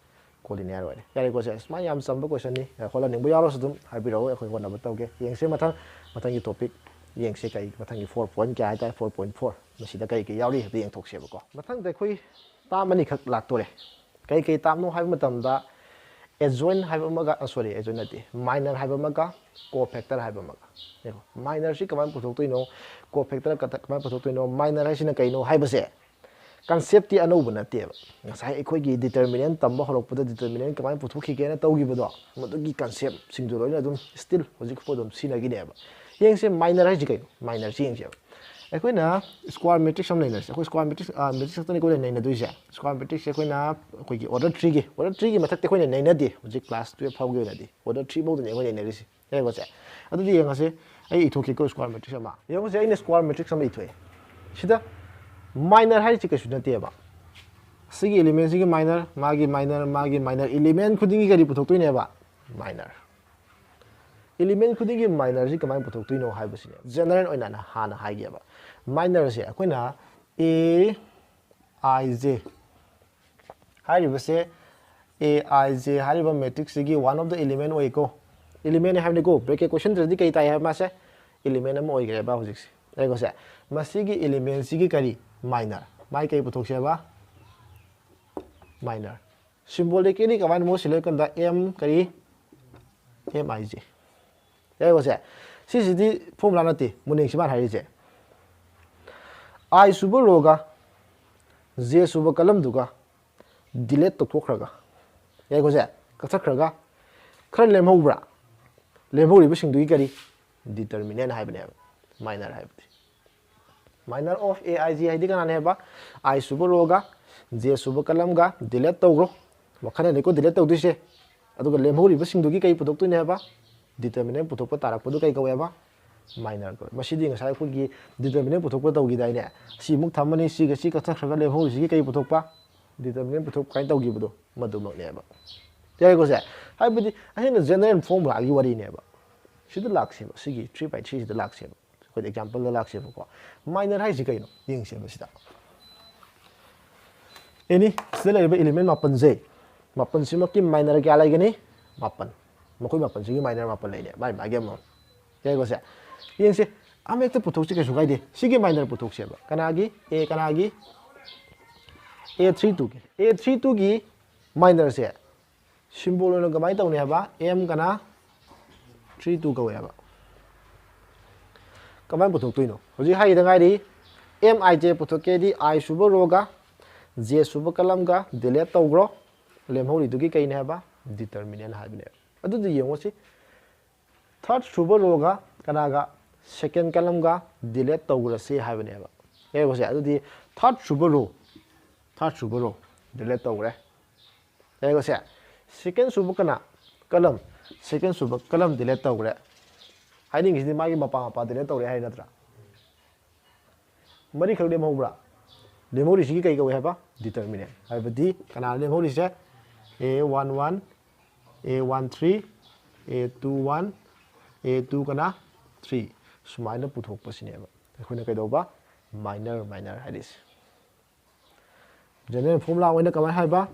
Collinear ꯑꯣꯏꯔꯦ꯫ ꯌꯥꯔꯦꯀꯣ ꯁꯦ? ꯁꯨꯃꯥꯏꯅ ꯌꯥꯝ ꯆꯝꯕ question ꯅꯤ꯫ ꯍꯣꯠꯅꯅꯤꯡꯕ ꯌꯥꯎꯔꯁꯨ ꯑꯗꯨꯝ ꯍꯥꯏꯕꯤꯔꯛꯑꯣ, ꯑꯩꯈꯣꯏ ꯍꯣꯠꯅꯕ ꯇꯧꯒꯦ꯫ ꯌꯦꯡꯁꯦ ꯃꯊꯪ, ꯃꯊꯪꯒꯤ topic ꯌꯦꯡꯁꯦ, ꯀꯩ ꯃꯊꯪꯒꯤ four point ꯀꯌꯥ ꯍꯥꯏꯇꯥꯔꯦ? Four point four꯫ ꯃꯁꯤꯗ ꯀꯩ ꯀꯩ ꯌꯥꯎꯔꯤ ꯍꯥꯏꯕꯗꯨ ꯌꯦꯡꯊꯣꯛꯁꯦꯕꯀꯣ꯫ ꯃꯊꯪꯗ ꯑꯩꯈꯣꯏ term ꯑꯅꯤꯈꯛ ꯂꯥꯛꯇꯣꯔꯦ꯫ ꯀꯩ ꯀꯩ termꯅꯣ ꯍꯥꯏꯕ ꯃꯇꯝꯗ adjoint ꯍꯥꯏꯕ ꯑꯃꯒ, ꯑ, sorry, adjoint ꯅꯠꯇꯦ, minor ꯍꯥꯏꯕ ꯑꯃꯒ cofactor ꯍꯥꯏꯕ ꯑꯃꯒ꯫ ꯌꯦꯡꯉꯣ, minorꯁꯤ ꯀꯃꯥꯏꯅ ꯄꯨꯊꯣꯛꯇꯣꯏꯅꯣ, cofactor ꯀꯃꯥꯏꯅ ꯄꯨꯊꯣꯛꯇꯣꯏꯅꯣ, minor ꯍꯥꯏꯁꯤꯅ ꯀꯩꯅꯣ ꯍꯥꯏꯕꯁꯦ conceptꯇꯤ ꯑꯅꯧꯕ ꯅꯠꯇꯦꯕ꯫ ꯉꯁꯥꯏ ꯑꯩꯈꯣꯏꯒꯤ determinant ꯇꯝꯕ ꯍꯧꯔꯛꯄꯗ determinant ꯀꯃꯥꯏꯅ ꯄꯨꯊꯣꯛꯈꯤꯒꯦꯅ ꯇꯧꯈꯤꯕꯗꯣ, ꯃꯗꯨꯒꯤ conceptꯁꯤꯡꯗꯣ ꯂꯣꯏꯅ ꯑꯗꯨꯝ still ꯍꯧꯖꯤꯛ ꯐꯥꯎ ꯑꯗꯨꯝ ꯁꯤꯖꯤꯟꯅꯈꯤꯅꯦꯕ꯫ ꯌꯦꯡꯁꯦ, minor ꯍꯥꯏꯁꯤ ꯀꯩꯅꯣ? Minorꯁꯤ ꯌꯦꯡꯁꯦꯕ꯫ ꯑꯩꯈꯣꯏꯅ square matrix ꯑꯃ ꯅꯩꯅꯔꯁꯦ꯫ ꯑꯩꯈꯣꯏ square matrix, ꯑ, matrix ꯈꯛꯇꯅꯤ ꯑꯩꯈꯣꯏꯅ ꯅꯩꯅꯗꯣꯏꯁꯦ꯫ Square matrixꯁꯦ ꯑꯩꯈꯣꯏꯅ ꯑꯩꯈꯣꯏꯒꯤ order threeꯒꯤ, order threeꯒꯤ ꯃꯊꯛꯇꯤ ꯑꯩꯈꯣꯏꯅ ꯅꯩꯅꯗꯦ ꯍꯧꯖꯤꯛ class twelve ꯐꯥꯎꯒꯤ ꯑꯣꯏꯅꯗꯤ꯫ Order three ꯐꯥꯎꯗꯅꯤ ꯑꯩꯈꯣꯏꯅ ꯅꯩꯅꯔꯤꯁꯦ꯫ ꯌꯥꯏꯀꯣ ꯁꯦ? ꯑꯗꯨꯗꯤ ꯌꯦꯡꯉꯁꯦ꯫ ꯑꯩ ꯏꯊꯣꯛꯀꯦꯀꯣ square matrix ꯑꯃ꯫ ꯌꯦꯡꯉꯨꯁꯦ, ꯑꯩꯅ square matrix ꯑꯃ ꯏꯊꯣꯛꯑꯦ꯫ ꯁꯤꯗ minor ꯍꯥꯏꯔꯤꯁꯤ ꯀꯩꯁꯨ ꯅꯠꯇꯦꯕ꯫ ꯁꯤꯒꯤ ꯏꯂꯤꯃꯦꯟꯁꯤꯒꯤ ꯃꯥꯏꯅꯔ, ꯃꯥꯒꯤ ꯃꯥꯏꯅꯔ, ꯃꯥꯒꯤ ꯃꯥꯏꯅꯔ, ꯏꯂꯤꯃꯦꯟ ꯈꯨꯗꯤꯡꯒꯤ ꯀꯔꯤ ꯄꯨꯊꯣꯛꯇꯣꯏꯅꯦꯕ? ꯃꯥꯏꯅꯔ꯫ ꯏꯂꯤꯃꯦꯟ ꯈꯨꯗꯤꯡꯒꯤ ꯃꯥꯏꯅꯔꯁꯤ ꯀꯃꯥꯏꯅ ꯄꯨꯊꯣꯛꯇꯣꯏꯅꯣ ꯍꯥꯏꯕꯁꯤꯅꯦ ꯖꯦꯅꯔꯦꯜ ꯑꯣꯏꯅ ꯑꯩꯅ ꯍꯥꯟꯅ ꯍꯥꯏꯒꯦꯕ꯫ ꯃꯥꯏꯅꯔꯁꯦ ꯑꯩꯈꯣꯏꯅ A I J ꯍꯥꯏꯔꯤꯕꯁꯦ, A I J ꯍꯥꯏꯔꯤꯕ ꯃꯦꯇ꯭ꯔꯤꯛꯁꯁꯤꯒꯤ one of the element ꯑꯣꯏꯀꯣ꯫ ꯏꯂꯤꯃꯦꯟ ꯍꯥꯏꯕꯅꯤꯀꯣ, ꯕ꯭ꯔꯦꯀꯦꯠ ꯀꯣꯏꯁꯟꯗ꯭ꯔꯗꯤ ꯀꯩ ꯇꯥꯏ ꯍꯥꯏꯕ ꯃꯥꯁꯦ? ꯏꯂꯤꯃꯦꯟ ꯑꯃ ꯑꯣꯏꯈ꯭ꯔꯦꯕ ꯍꯧꯖꯤꯛꯁꯦ꯫ ꯌꯦꯡꯉꯣꯁꯦ, ꯃꯁꯤꯒꯤ ꯏꯂꯤꯃꯦꯟꯁꯤꯒꯤ ꯀꯔꯤ? ꯃꯥꯏꯅꯔ꯫ ꯃꯥꯏ ꯀꯩ ꯄꯨꯊꯣꯛꯁꯦꯕ? ꯃꯥꯏꯅꯔ꯫ ꯁꯤꯝꯕꯣꯂꯤꯀꯦꯂꯤ ꯀꯃꯥꯏꯅ ꯃꯍꯨꯠ ꯁꯤꯜꯂꯦ ꯀꯥꯟꯗ M ꯀꯔꯤ? M I J꯫ ꯌꯥꯏꯀꯣ ꯁꯦ? ꯁꯤꯁꯤꯗꯤ ꯐꯣꯔꯃꯨꯂꯥ ꯅꯠꯇꯦ, ꯃꯣꯅꯤꯡꯁꯤ ꯃꯥꯅ ꯍꯥꯏꯔꯤꯁꯦ꯫ I ꯁꯨꯕ ꯔꯣꯒ J ꯁꯨꯕ ꯀꯂꯝꯗꯨꯒ ꯗꯤꯂꯦꯠ ꯇꯧꯊꯣꯛꯈ꯭ꯔꯒ, ꯌꯥꯏꯀꯣ ꯁꯦ? ꯀꯛꯊꯠꯈ꯭ꯔꯒ ꯈꯔ ꯂꯦꯝꯍꯧꯕ꯭ꯔꯥ? ꯂꯦꯝꯍꯧꯔꯤꯕꯁꯤꯡꯗꯨꯒꯤ ꯀꯔꯤ? ꯗꯤꯇꯔꯃꯤꯅꯦꯟ ꯍꯥꯏꯕꯅꯦꯕ ꯃꯥꯏꯅꯔ ꯍꯥꯏꯕꯗꯤ꯫ Minor of A I J ꯍꯥꯏꯗꯤ ꯀꯅꯥꯅꯦꯕ? I ꯁꯨꯕ ꯔꯣꯒ J ꯁꯨꯕ ꯀꯂꯝꯒ ꯗꯤꯂꯦꯠ ꯇꯧꯈ꯭ꯔꯣ꯫ ꯃꯈꯜ ꯑꯅꯤꯀꯣ ꯗꯤꯂꯦꯠ ꯇꯧꯗꯣꯏꯁꯦ꯫ ꯑꯗꯨꯒ ꯂꯦꯝꯍꯧꯔꯤꯕꯁꯤꯡꯗꯨꯒꯤ ꯀꯩ ꯄꯨꯊꯣꯛꯇꯣꯏꯅꯦꯕ? ꯗꯤꯇꯔꯃꯤꯅꯦꯟ ꯄꯨꯊꯣꯛꯄ ꯇꯥꯔꯛꯄꯗꯨ ꯀꯩ ꯀꯧꯋꯦꯕ? ꯃꯥꯏꯅꯔ ꯀꯧꯋꯦ꯫ ꯃꯁꯤꯗꯤ ꯉꯁꯥꯏ ꯑꯩꯈꯣꯏꯒꯤ ꯗꯤꯇꯔꯃꯤꯅꯦꯟ ꯄꯨꯊꯣꯛꯄ ꯇꯧꯈꯤꯗꯥꯏꯅꯦ? ꯁꯤ ꯑꯃꯨꯛ ꯊꯝꯃꯅꯤ, ꯁꯤꯒ ꯁꯤ ꯀꯛꯊꯠꯈ꯭ꯔꯒ ꯂꯦꯝꯍꯧꯔꯤꯁꯤꯒꯤ ꯀꯩ ꯄꯨꯊꯣꯛꯄ? ꯗꯤꯇꯔꯃꯤꯅꯦꯟ ꯄꯨꯊꯣꯛ ꯀꯥꯏꯅ ꯇꯧꯈꯤꯕꯗꯣ ꯃꯗꯨꯃꯛꯅꯦꯕ꯫ ꯌꯥꯏꯀꯣ ꯁꯦ? ꯍꯥꯏꯕꯗꯤ ꯑꯩꯅ ꯖꯦꯅꯔꯦꯜ ꯐꯣꯔꯃꯨꯂꯥꯒꯤ ꯋꯥꯔꯤꯅꯦꯕ꯫ ꯁꯤꯗ ꯂꯥꯛꯁꯦꯕ, ꯁꯤꯒꯤ three by three ꯁꯤꯗ ꯂꯥꯛꯁꯦꯕ꯫ ꯑꯩꯈꯣꯏꯗꯤ ꯑꯦꯛꯖꯥꯝꯄꯜꯗ ꯂꯥꯛꯁꯦꯕꯀꯣ꯫ ꯃꯥꯏꯅꯔ ꯍꯥꯏꯁꯤ ꯀꯩꯅꯣ? ꯌꯦꯡꯁꯦꯕ ꯁꯤꯗ꯫ ꯑꯦꯅꯤ, ꯁꯤꯗ ꯂꯩꯔꯤꯕ ꯏꯂꯤꯃꯦꯟ ꯃꯥꯄꯟꯁꯦ, ꯃꯥꯄꯟꯁꯤꯃꯛꯀꯤ ꯃꯥꯏꯅꯔ ꯀꯌꯥ ꯂꯩꯒꯅꯤ? ꯃꯥꯄꯟ꯫ ꯃꯈꯣꯏ ꯃꯥꯄꯟꯁꯤꯒꯤ ꯃꯥꯏꯅꯔ ꯃꯥꯄꯟ ꯂꯩꯅꯦ, ꯃꯥꯏ ꯃꯥꯒꯤ ꯑꯃꯃꯝ꯫ ꯌꯥꯏꯀꯣ ꯁꯦ? ꯌꯦꯡꯁꯦ, ꯑꯃ ꯍꯦꯛꯇ ꯄꯨꯊꯣꯛꯁꯤ, ꯀꯩꯁꯨ ꯀꯥꯏꯗꯦ꯫ ꯁꯤꯒꯤ ꯃꯥꯏꯅꯔ ꯄꯨꯊꯣꯛꯁꯦꯕ꯫ ꯀꯅꯥꯒꯤ? A, ꯀꯅꯥꯒꯤ? A three two ꯒꯤ꯫ A three two ꯒꯤ ꯃꯥꯏꯅꯔꯁꯦ ꯁꯤꯝꯕꯣꯜ ꯑꯣꯏꯅ ꯀꯃꯥꯏꯅ ꯇꯧꯅꯤ ꯍꯥꯏꯕ? M ꯀꯅꯥ? Three two ꯀꯧꯋꯦꯕ꯫ ꯀꯃꯥꯏꯅ ꯄꯨꯊꯣꯛꯇꯣꯏꯅꯣ? ꯍꯧꯖꯤꯛ ꯍꯥꯏꯈꯤꯗ ꯉꯥꯏꯔꯤ, M I J ꯄꯨꯊꯣꯛꯀꯦꯗꯤ I ꯁꯨꯕ ꯔꯣꯒ J ꯁꯨꯕ ꯀꯂꯝꯒ ꯗꯤꯂꯦꯠ ꯇꯧꯈ꯭ꯔꯣ꯫ ꯂꯦꯝꯍꯧꯔꯤꯗꯨꯒꯤ ꯀꯩꯅꯦ ꯍꯥꯏꯕ? ꯗꯤꯇꯔꯃꯤꯅꯦꯟ ꯍꯥꯏꯕꯅꯦꯕ꯫ ꯑꯗꯨꯗꯤ ꯌꯦꯡꯉꯨꯁꯤ, ꯊꯥꯔꯠ ꯁꯨꯕ ꯔꯣꯒ ꯀꯅꯥꯒ? ꯁꯦꯀꯦꯟ ꯀꯂꯝꯒ ꯗꯤꯂꯦꯠ ꯇꯧꯈ꯭ꯔꯁꯤ ꯍꯥꯏꯕꯅꯦꯕ꯫ ꯌꯦꯡꯉꯨꯁꯦ, ꯑꯗꯨꯗꯤ ꯊꯥꯔꯠ ꯁꯨꯕ ꯔꯣ, ꯊꯥꯔꯠ ꯁꯨꯕ ꯔꯣ ꯗꯤꯂꯦꯠ ꯇꯧꯈ꯭ꯔꯦ꯫ ꯌꯦꯡꯉꯨꯁꯦ, ꯁꯦꯀꯦꯟ ꯁꯨꯕ ꯀꯅꯥ? ꯀꯂꯝ꯫ ꯁꯦꯀꯦꯟ ꯁꯨꯕ ꯀꯂꯝ ꯗꯤꯂꯦꯠ ꯇꯧꯈ꯭ꯔꯦ꯫ ꯍꯥꯏꯅꯤꯡꯉꯤꯁꯤꯗꯤ ꯃꯥꯒꯤ ꯃꯄꯥ ꯃꯄꯥ ꯗꯤꯂꯦꯠ ꯇꯧꯔꯦ ꯍꯥꯏ ꯅꯠꯇ꯭ꯔꯥ? ꯃꯔꯤꯈꯛ ꯂꯦꯝꯍꯧꯕ꯭ꯔꯥ? ꯂꯦꯝꯍꯧꯔꯤꯁꯤꯒꯤ ꯀꯩ ꯀꯧꯏ ꯍꯥꯏꯕ? Determinant꯫ ꯍꯥꯏꯕꯗꯤ ꯀꯅꯥꯅ ꯂꯦꯝꯍꯧꯔꯤꯁꯦ? A one one, A one three, A two one, A two ꯀꯅꯥ? Three꯫ ꯁꯨꯃꯥꯏꯅ ꯄꯨꯊꯣꯛꯄꯁꯤꯅꯦꯕ ꯑꯩꯈꯣꯏꯅ ꯀꯩꯗꯧꯕ? Minor minor ꯍꯥꯏꯔꯤꯁꯦ꯫ General formula ꯑꯣꯏꯅ ꯀꯃꯥꯏꯅ ꯍꯥꯏꯕ?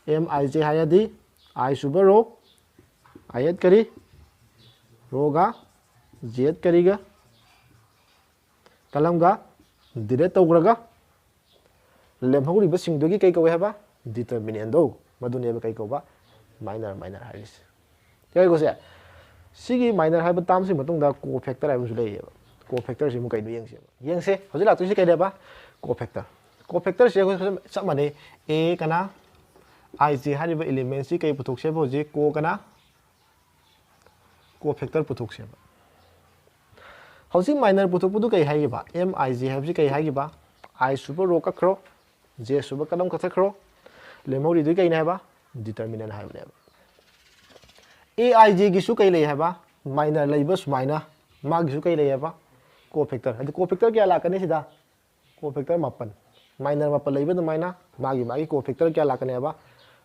M I J ꯍꯥꯏꯔꯗꯤ I ꯁꯨꯕ row, ith ꯀꯔꯤ? Rowꯒ jth ꯀꯔꯤꯒ? Columnꯒ delete ꯇꯧꯈ꯭ꯔꯒ ꯂꯦꯝꯍꯧꯔꯤꯕꯁꯤꯡꯗꯨꯒꯤ ꯀꯩ ꯀꯧꯏ ꯍꯥꯏꯕ? Determinantꯗꯣ꯫ ꯃꯗꯨꯅꯦꯕ ꯀꯩ ꯀꯧꯕ? Minor minor ꯍꯥꯏꯔꯤꯁꯦ꯫ ꯌꯥꯏꯀꯣ ꯁꯦ? ꯁꯤꯒꯤ minor ꯍꯥꯏꯕ termꯁꯤ ꯃꯇꯨꯡꯗ cofactor ꯍꯥꯏꯕ ꯑꯃꯁꯨ ꯂꯩꯌꯦꯕ꯫ Cofactorꯁꯤ ꯑꯃꯨꯛ ꯀꯩꯅꯣ ꯌꯦꯡꯁꯦꯕ꯫ ꯌꯦꯡꯁꯦ꯫ ꯍꯧꯖꯤꯛ ꯂꯥꯛꯇꯣꯏꯁꯤ ꯀꯩꯅꯦꯕ? Cofactor꯫ Cofactorꯁꯤ ꯑꯩꯈꯣꯏ ꯆꯞ ꯃꯥꯟꯅꯩ꯫ A ꯀꯅꯥ? I J ꯍꯥꯏꯔꯤꯕ elementꯁꯤ ꯀꯩ ꯄꯨꯊꯣꯛꯁꯦꯕ ꯍꯧꯖꯤꯛ? Co ꯀꯅꯥ? Cofactor ꯄꯨꯊꯣꯛꯁꯦꯕ꯫ ꯍꯧꯖꯤꯛ minor ꯄꯨꯊꯣꯛꯄꯗꯨ ꯀꯩ ꯍꯥꯏꯈꯤꯕ? M I J ꯍꯥꯏꯕꯁꯤ ꯀꯩ ꯍꯥꯏꯈꯤꯕ? I ꯁꯨꯕ row ꯀꯛꯈ꯭ꯔꯣ, j ꯁꯨꯕ column ꯀꯛꯊꯠꯈ꯭ꯔꯣ꯫ ꯂꯦꯝꯍꯧꯔꯤꯗꯨ ꯀꯩꯅꯦ ꯍꯥꯏꯕ? Determinant ꯍꯥꯏꯕꯅꯦꯕ꯫ A I Jꯒꯤꯁꯨ ꯀꯩ ꯂꯩ ꯍꯥꯏꯕ? Minor ꯂꯩꯕ ꯁꯨꯃꯥꯏꯅ꯫ ꯃꯥꯒꯤꯁꯨ ꯀꯩ ꯂꯩ ꯍꯥꯏꯕ? Cofactor꯫ ꯑꯗꯨ cofactor ꯀꯌꯥ ꯂꯥꯛꯀꯅꯤ ꯁꯤꯗ? Cofactor ꯃꯥꯄꯟ꯫ Minor ꯃꯥꯄꯟ ꯂꯩꯕ ꯑꯗꯨꯃꯥꯏꯅ ꯃꯥꯒꯤ ꯃꯥꯒꯤ cofactor ꯀꯌꯥ ꯂꯥꯛꯀꯅꯤ ꯍꯥꯏꯕ?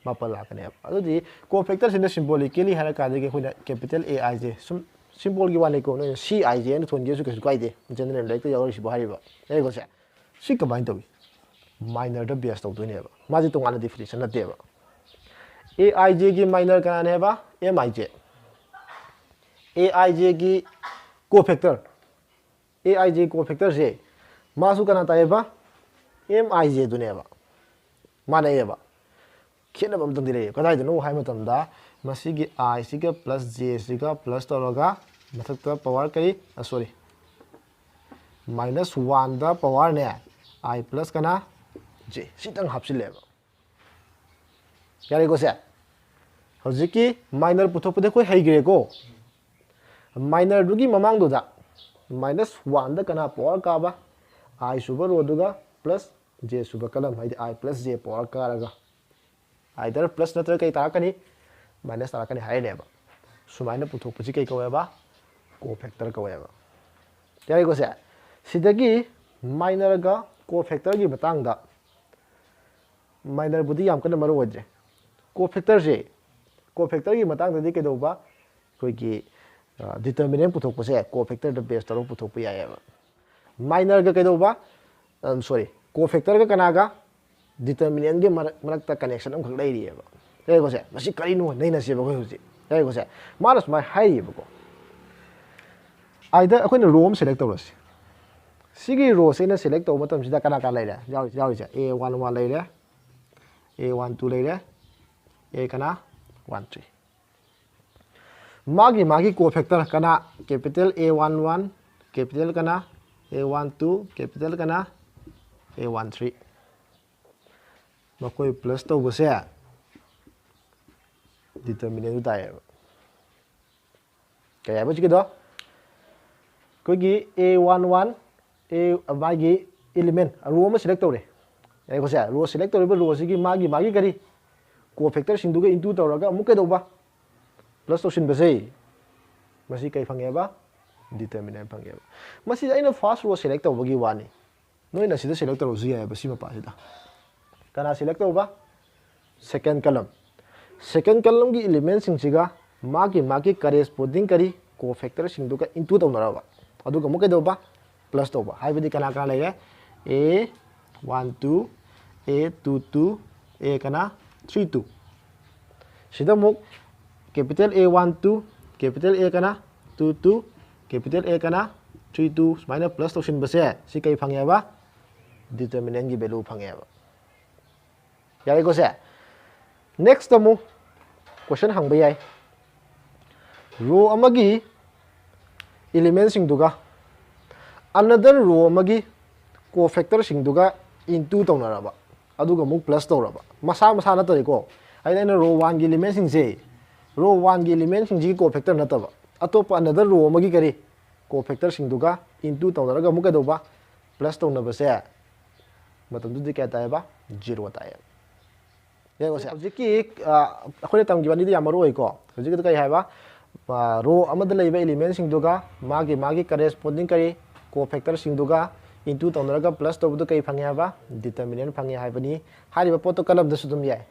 ꯃꯥꯄꯟ ꯂꯥꯛꯀꯅꯤ ꯍꯥꯏꯕ꯫ ꯑꯗꯨꯗꯤ cofactorꯁꯤꯅ symbolically ꯍꯥꯏꯔ ꯀꯥꯟꯗꯒꯤ ꯑꯩꯈꯣꯏꯅ capital A I J, ꯁꯨꯝ symbolꯒꯤ ꯋꯥꯅꯤꯀꯣ, ꯅꯣꯏꯅ C I J ꯍꯥꯏꯅ ꯊꯣꯟꯒꯦꯁꯨ ꯀꯩꯁꯨ ꯀꯥꯏꯗꯦ, general ꯂꯥꯏꯔꯤꯛꯇ ꯌꯥꯎꯔꯤꯁꯤꯕꯨ ꯍꯥꯏꯔꯤꯕ꯫ ꯌꯥꯏꯀꯣ ꯁꯦ? ꯁꯤ ꯀꯃꯥꯏꯅ ꯇꯧꯏ? Minorꯗ base ꯇꯧꯗꯣꯏꯅꯦꯕ꯫ ꯃꯥꯁꯦ ꯇꯣꯉꯥꯟꯅ definition ꯅꯠꯇꯦꯕ꯫ A I Jꯒꯤ minor ꯀꯅꯥꯅꯦ ꯍꯥꯏꯕ? M I J꯫ A I Jꯒꯤ cofactor, A I J cofactorꯁꯦ ꯃꯥꯁꯨ ꯀꯅꯥ ꯇꯥꯏꯌꯦꯕ? M I Jꯗꯨꯅꯦꯕ꯫ ꯃꯥꯟꯅꯩꯌꯦꯕ꯫ ꯈꯦꯠꯅꯕ ꯑꯝꯇꯪꯗꯤ ꯂꯩꯌꯦ꯫ ꯀꯗꯥꯏꯗꯅꯣ ꯍꯥꯏ ꯃꯇꯝꯗ ꯃꯁꯤꯒꯤ I ꯁꯤꯒ plus J ꯁꯤꯒ plus ꯇꯧꯔꯒ ꯃꯊꯛꯇ power ꯀꯔꯤ? ꯑ, sorry꯫ Minus oneꯗ powerꯅꯦ I plus ꯀꯅꯥ? J꯫ ꯁꯤꯇꯪ ꯍꯥꯞꯆꯤꯜꯂꯦꯕ꯫ ꯌꯥꯔꯦꯀꯣ ꯁꯦ? ꯍꯧꯖꯤꯛꯀꯤ minor ꯄꯨꯊꯣꯛꯄꯗꯤ ꯑꯩꯈꯣꯏ ꯍꯩꯈ꯭ꯔꯦꯀꯣ꯫ Minorꯗꯨꯒꯤ ꯃꯃꯥꯡꯗꯨꯗ minus oneꯗ ꯀꯅꯥ power ꯀꯥꯕ? I ꯁꯨꯕ rowꯗꯨꯒ plus J ꯁꯨꯕ column, ꯍꯥꯏꯗꯤ I plus J power ꯀꯥꯔꯒ either plus ꯅꯠꯇ꯭ꯔꯒ ꯀꯩ ꯇꯥꯔꯛꯀꯅꯤ? Minus ꯇꯥꯔꯛꯀꯅꯤ ꯍꯥꯏꯔꯤꯅꯦꯕ꯫ ꯁꯨꯃꯥꯏꯅ ꯄꯨꯊꯣꯛꯄꯁꯤ ꯀꯩ ꯀꯧꯋꯦꯕ? Cofactor ꯀꯧꯋꯦꯕ꯫ ꯌꯥꯔꯦꯀꯣ ꯁꯦ? ꯁꯤꯗꯒꯤ minorꯒ ꯀꯣ ꯐꯦꯛꯇꯔꯒꯤ ꯃꯇꯥꯡꯗ ꯃꯥꯏꯅꯔꯕꯨꯗꯤ ꯌꯥꯝ ꯀꯟꯅ ꯃꯔꯨ ꯑꯣꯏꯗ꯭ꯔꯦ꯫ ꯀꯣ ꯐꯦꯛꯇꯔꯁꯦ, ꯀꯣ ꯐꯦꯛꯇꯔꯒꯤ ꯃꯇꯥꯡꯗꯗꯤ ꯀꯩꯗꯧꯕ, ꯑꯩꯈꯣꯏꯒꯤ ꯗꯤꯇꯔꯃꯤꯅꯦꯟ ꯄꯨꯊꯣꯛꯄꯁꯦ ꯀꯣ ꯐꯦꯛꯇꯔꯗ ꯕꯦꯁ ꯇꯧꯔꯒ ꯄꯨꯊꯣꯛꯄ ꯌꯥꯏꯑꯕ꯫ ꯃꯥꯏꯅꯔꯒ ꯀꯩꯗꯧꯕ, ꯁꯣꯔꯤ, ꯀꯣ ꯐꯦꯛꯇꯔꯒ ꯀꯅꯥꯒ, ꯗꯤꯇꯔꯃꯤꯅꯦꯟꯒꯤ ꯃꯔꯛꯇ ꯀꯅꯦꯛꯁꯟ ꯑꯃꯈꯛ ꯂꯩꯔꯤꯑꯕ꯫ ꯌꯥꯏꯀꯣ ꯁꯦ? ꯃꯁꯤ ꯀꯔꯤꯅꯣ ꯅꯩꯅꯁꯦꯕ ꯑꯩꯈꯣꯏ ꯍꯧꯖꯤꯛ꯫ ꯌꯥꯏꯀꯣ ꯁꯦ? ꯃꯥꯅ ꯁꯨꯃꯥꯏꯅ ꯍꯥꯏꯔꯤꯑꯕꯀꯣ꯫ ꯑꯥꯏꯗ ꯑꯩꯈꯣꯏꯅ ꯔꯣ ꯑꯃ ꯁꯦꯂꯦꯛ ꯇꯧꯔꯁꯤ꯫ ꯁꯤꯒꯤ ꯔꯣꯁꯦ ꯑꯩꯅ ꯁꯦꯂꯦꯛ ꯇꯧꯕ ꯃꯇꯝꯁꯤꯗ ꯀꯅꯥ ꯀꯅꯥ ꯂꯩꯔꯦ? ꯌꯥꯎꯔꯤ-, ꯌꯥꯎꯔꯤꯁꯦ ꯑꯦ ꯋꯥꯟ ꯋꯥꯟ ꯂꯩꯔꯦ, ꯑꯦ ꯋꯥꯟ ꯇꯨ ꯂꯩꯔꯦ, ꯑꯦ ꯀꯅꯥ ꯋꯥꯟ ꯊ꯭ꯔꯤ꯫ ꯃꯥꯒꯤ, ꯃꯥꯒꯤ ꯀꯣ ꯐꯦꯛꯇꯔ ꯀꯅꯥ? ꯀꯦꯄꯤꯇꯦꯜ ꯑꯦ ꯋꯥꯟ ꯋꯥꯟ, ꯀꯦꯄꯤꯇꯦꯜ ꯀꯅꯥ? ꯑꯦ ꯋꯥꯟ ꯇꯨ, ꯀꯦꯄꯤꯇꯦꯜ ꯀꯅꯥ? ꯑꯦ ꯋꯥꯟ ꯊ꯭ꯔꯤ꯫ ꯃꯈꯣꯏ ꯄ꯭ꯂꯁ ꯇꯧꯕꯁꯦ ꯗꯤꯇꯔꯃꯤꯅꯦꯟꯗꯨ ꯇꯥꯏꯌꯦꯕ꯫ ꯀꯩ ꯍꯥꯏꯕ ꯍꯧꯖꯤꯛꯀꯤꯗꯣ? ꯑꯩꯈꯣꯏꯒꯤ ꯑꯦ ꯋꯥꯟ ꯋꯥꯟ, ꯑꯦ, ꯃꯥꯒꯤ ꯏꯂꯤꯃꯦꯟ, ꯔꯣ ꯑꯃ ꯁꯦꯂꯦꯛ ꯇꯧꯔꯦ꯫ ꯌꯥꯏꯀꯣ ꯁꯦ? ꯔꯣ ꯁꯦꯂꯦꯛ ꯇꯧꯔꯤꯕ ꯔꯣꯁꯤꯒꯤ ꯃꯥꯒꯤ, ꯃꯥꯒꯤ ꯀꯔꯤ? ꯀꯣ ꯐꯦꯛꯇꯔꯁꯤꯡꯗꯨꯒ ꯏꯟꯇꯨ ꯇꯧꯔꯒ ꯑꯃꯨꯛ ꯀꯩꯗꯧꯕ? ꯄ꯭ꯂꯁ ꯇꯧꯁꯤꯟꯕꯁꯦ꯫ ꯃꯁꯤ ꯀꯩ ꯐꯪꯉꯦꯕ? ꯗꯤꯇꯔꯃꯤꯅꯦꯟ ꯐꯪꯉꯦꯕ꯫ ꯃꯁꯤꯗ ꯑꯩꯅ ꯐꯥꯔꯁ ꯔꯣ ꯁꯦꯂꯦꯛ ꯇꯧꯕꯒꯤ ꯋꯥꯅꯤ꯫ ꯅꯣꯏꯅ ꯁꯤꯗ ꯁꯦꯂꯦꯛ ꯇꯧꯔꯁꯨ ꯌꯥꯏꯑꯕ, ꯁꯤ ꯃꯄꯥꯁꯤꯗ꯫ ꯀꯅꯥ ꯁꯦꯂꯦꯛ ꯇꯧꯕ? ꯁꯦꯀꯦꯟ ꯀꯂꯝ꯫ ꯁꯦꯀꯦꯟ ꯀꯂꯝꯒꯤ ꯏꯂꯤꯃꯦꯟꯁꯤꯡꯁꯤꯒ ꯃꯥꯒꯤ, ꯃꯥꯒꯤ ꯀꯔꯦꯁꯄꯣꯟꯗꯤꯡ ꯀꯔꯤ? ꯀꯣ ꯐꯦꯛꯇꯔꯁꯤꯡꯗꯨꯒ ꯏꯟꯇꯨ ꯇꯧꯅꯔꯕ꯫ ꯑꯗꯨꯒ ꯑꯃꯨꯛ ꯀꯩꯗꯧꯕ? ꯄ꯭ꯂꯁ ꯇꯧꯕ꯫ ꯍꯥꯏꯕꯗꯤ ꯀꯅꯥ ꯀꯅꯥ ꯂꯩꯔꯦ? ꯑꯦ ꯋꯥꯟ ꯇꯨ, ꯑꯦ ꯇꯨ ꯇꯨ, ꯑꯦ ꯀꯅꯥ? Three two. ꯁꯤꯗ ꯑꯃꯨꯛ ꯀꯦꯄꯤꯇꯦꯜ ꯑꯦ ꯋꯥꯟ ꯇꯨ, ꯀꯦꯄꯤꯇꯦꯜ ꯑꯦ ꯀꯅꯥ? ꯇꯨ ꯇꯨ, ꯀꯦꯄꯤꯇꯦꯜ ꯑꯦ ꯀꯅꯥ? Three two. ꯁꯨꯃꯥꯏꯅ ꯄ꯭ꯂꯁ ꯇꯧꯁꯤꯟꯕꯁꯦ ꯁꯤ ꯀꯩ ꯐꯪꯉꯦꯕ? ꯗꯤꯇꯔꯃꯤꯅꯦꯟꯒꯤ ꯚꯦꯂꯨ ꯐꯪꯉꯦꯕ꯫ ꯌꯥꯔꯦꯀꯣ ꯁꯦ? ꯅꯦꯛꯁꯇ ꯑꯃꯨꯛ ꯀꯣꯏꯁꯟ ꯍꯪꯕ ꯌꯥꯏ꯫ ꯔꯣ ꯑꯃꯒꯤ ꯏꯂꯤꯃꯦꯟꯁꯤꯡꯗꯨꯒ ꯑꯅꯗꯔ ꯔꯣ ꯑꯃꯒꯤ ꯀꯣ ꯐꯦꯛꯇꯔꯁꯤꯡꯗꯨꯒ ꯏꯟꯇꯨ ꯇꯧꯅꯔꯕ, ꯑꯗꯨꯒ ꯑꯃꯨꯛ ꯄ꯭ꯂꯁ ꯇꯧꯔꯕ꯫ ꯃꯁꯥ ꯃꯁꯥ ꯅꯠꯇꯔꯦꯀꯣ꯫ ꯑꯩꯅ, ꯑꯩꯅ ꯔꯣ ꯋꯥꯟꯒꯤ ꯏꯂꯤꯃꯦꯟꯁꯤꯡꯁꯦ, ꯔꯣ ꯋꯥꯟꯒꯤ ꯏꯂꯤꯃꯦꯟꯁꯤꯡꯁꯤꯒꯤ ꯀꯣ ꯐꯦꯛꯇꯔ ꯅꯠꯇꯕ, ꯑꯇꯣꯞꯄ ꯑꯅꯗꯔ ꯔꯣ ꯑꯃꯒꯤ ꯀꯔꯤ? ꯀꯣ ꯐꯦꯛꯇꯔꯁꯤꯡꯗꯨꯒ ꯏꯟꯇꯨ ꯇꯧꯅꯔꯒ ꯑꯃꯨꯛ ꯀꯩꯗꯧꯕ? ꯄ꯭ꯂꯁ ꯇꯧꯅꯕꯁꯦ ꯃꯇꯝꯗꯨꯗꯤ ꯀꯌꯥ ꯇꯥꯏꯌꯦꯕ? ꯖꯤꯔꯣ ꯇꯥꯏꯌꯦꯕ꯫ ꯌꯦꯡꯉꯨꯁꯦ꯫ ꯍꯧꯖꯤꯛꯀꯤ, ꯑ, ꯑꯩꯈꯣꯏꯅ ꯇꯝꯈꯤꯕ ꯑꯅꯤꯗꯤ ꯌꯥꯝ ꯃꯔꯨ ꯑꯣꯏꯀꯣ꯫ ꯍꯧꯖꯤꯛꯀꯤꯗꯨ ꯀꯔꯤ ꯍꯥꯏꯕ? ꯑ, ꯔꯣ ꯑꯃꯗ ꯂꯩꯕ ꯏꯂꯤꯃꯦꯟꯁꯤꯡꯗꯨꯒ ꯃꯥꯒꯤ, ꯃꯥꯒꯤ ꯀꯔꯦꯁꯄꯣꯟꯗꯤꯡ ꯀꯔꯤ? ꯀꯣ ꯐꯦꯛꯇꯔꯁꯤꯡꯗꯨꯒ Into ꯇꯧꯅꯔꯒ plus ꯇꯧꯕꯗꯨ ꯀꯔꯤ ꯐꯪꯉꯦ ꯍꯥꯏꯕ? Determinant ꯐꯪꯉꯦ ꯍꯥꯏꯕꯅꯤ꯫ ꯍꯥꯏꯔꯤꯕ ꯄꯣꯠꯇꯣ column ꯗꯁꯨ ꯑꯗꯨꯝ ꯌꯥꯏ꯫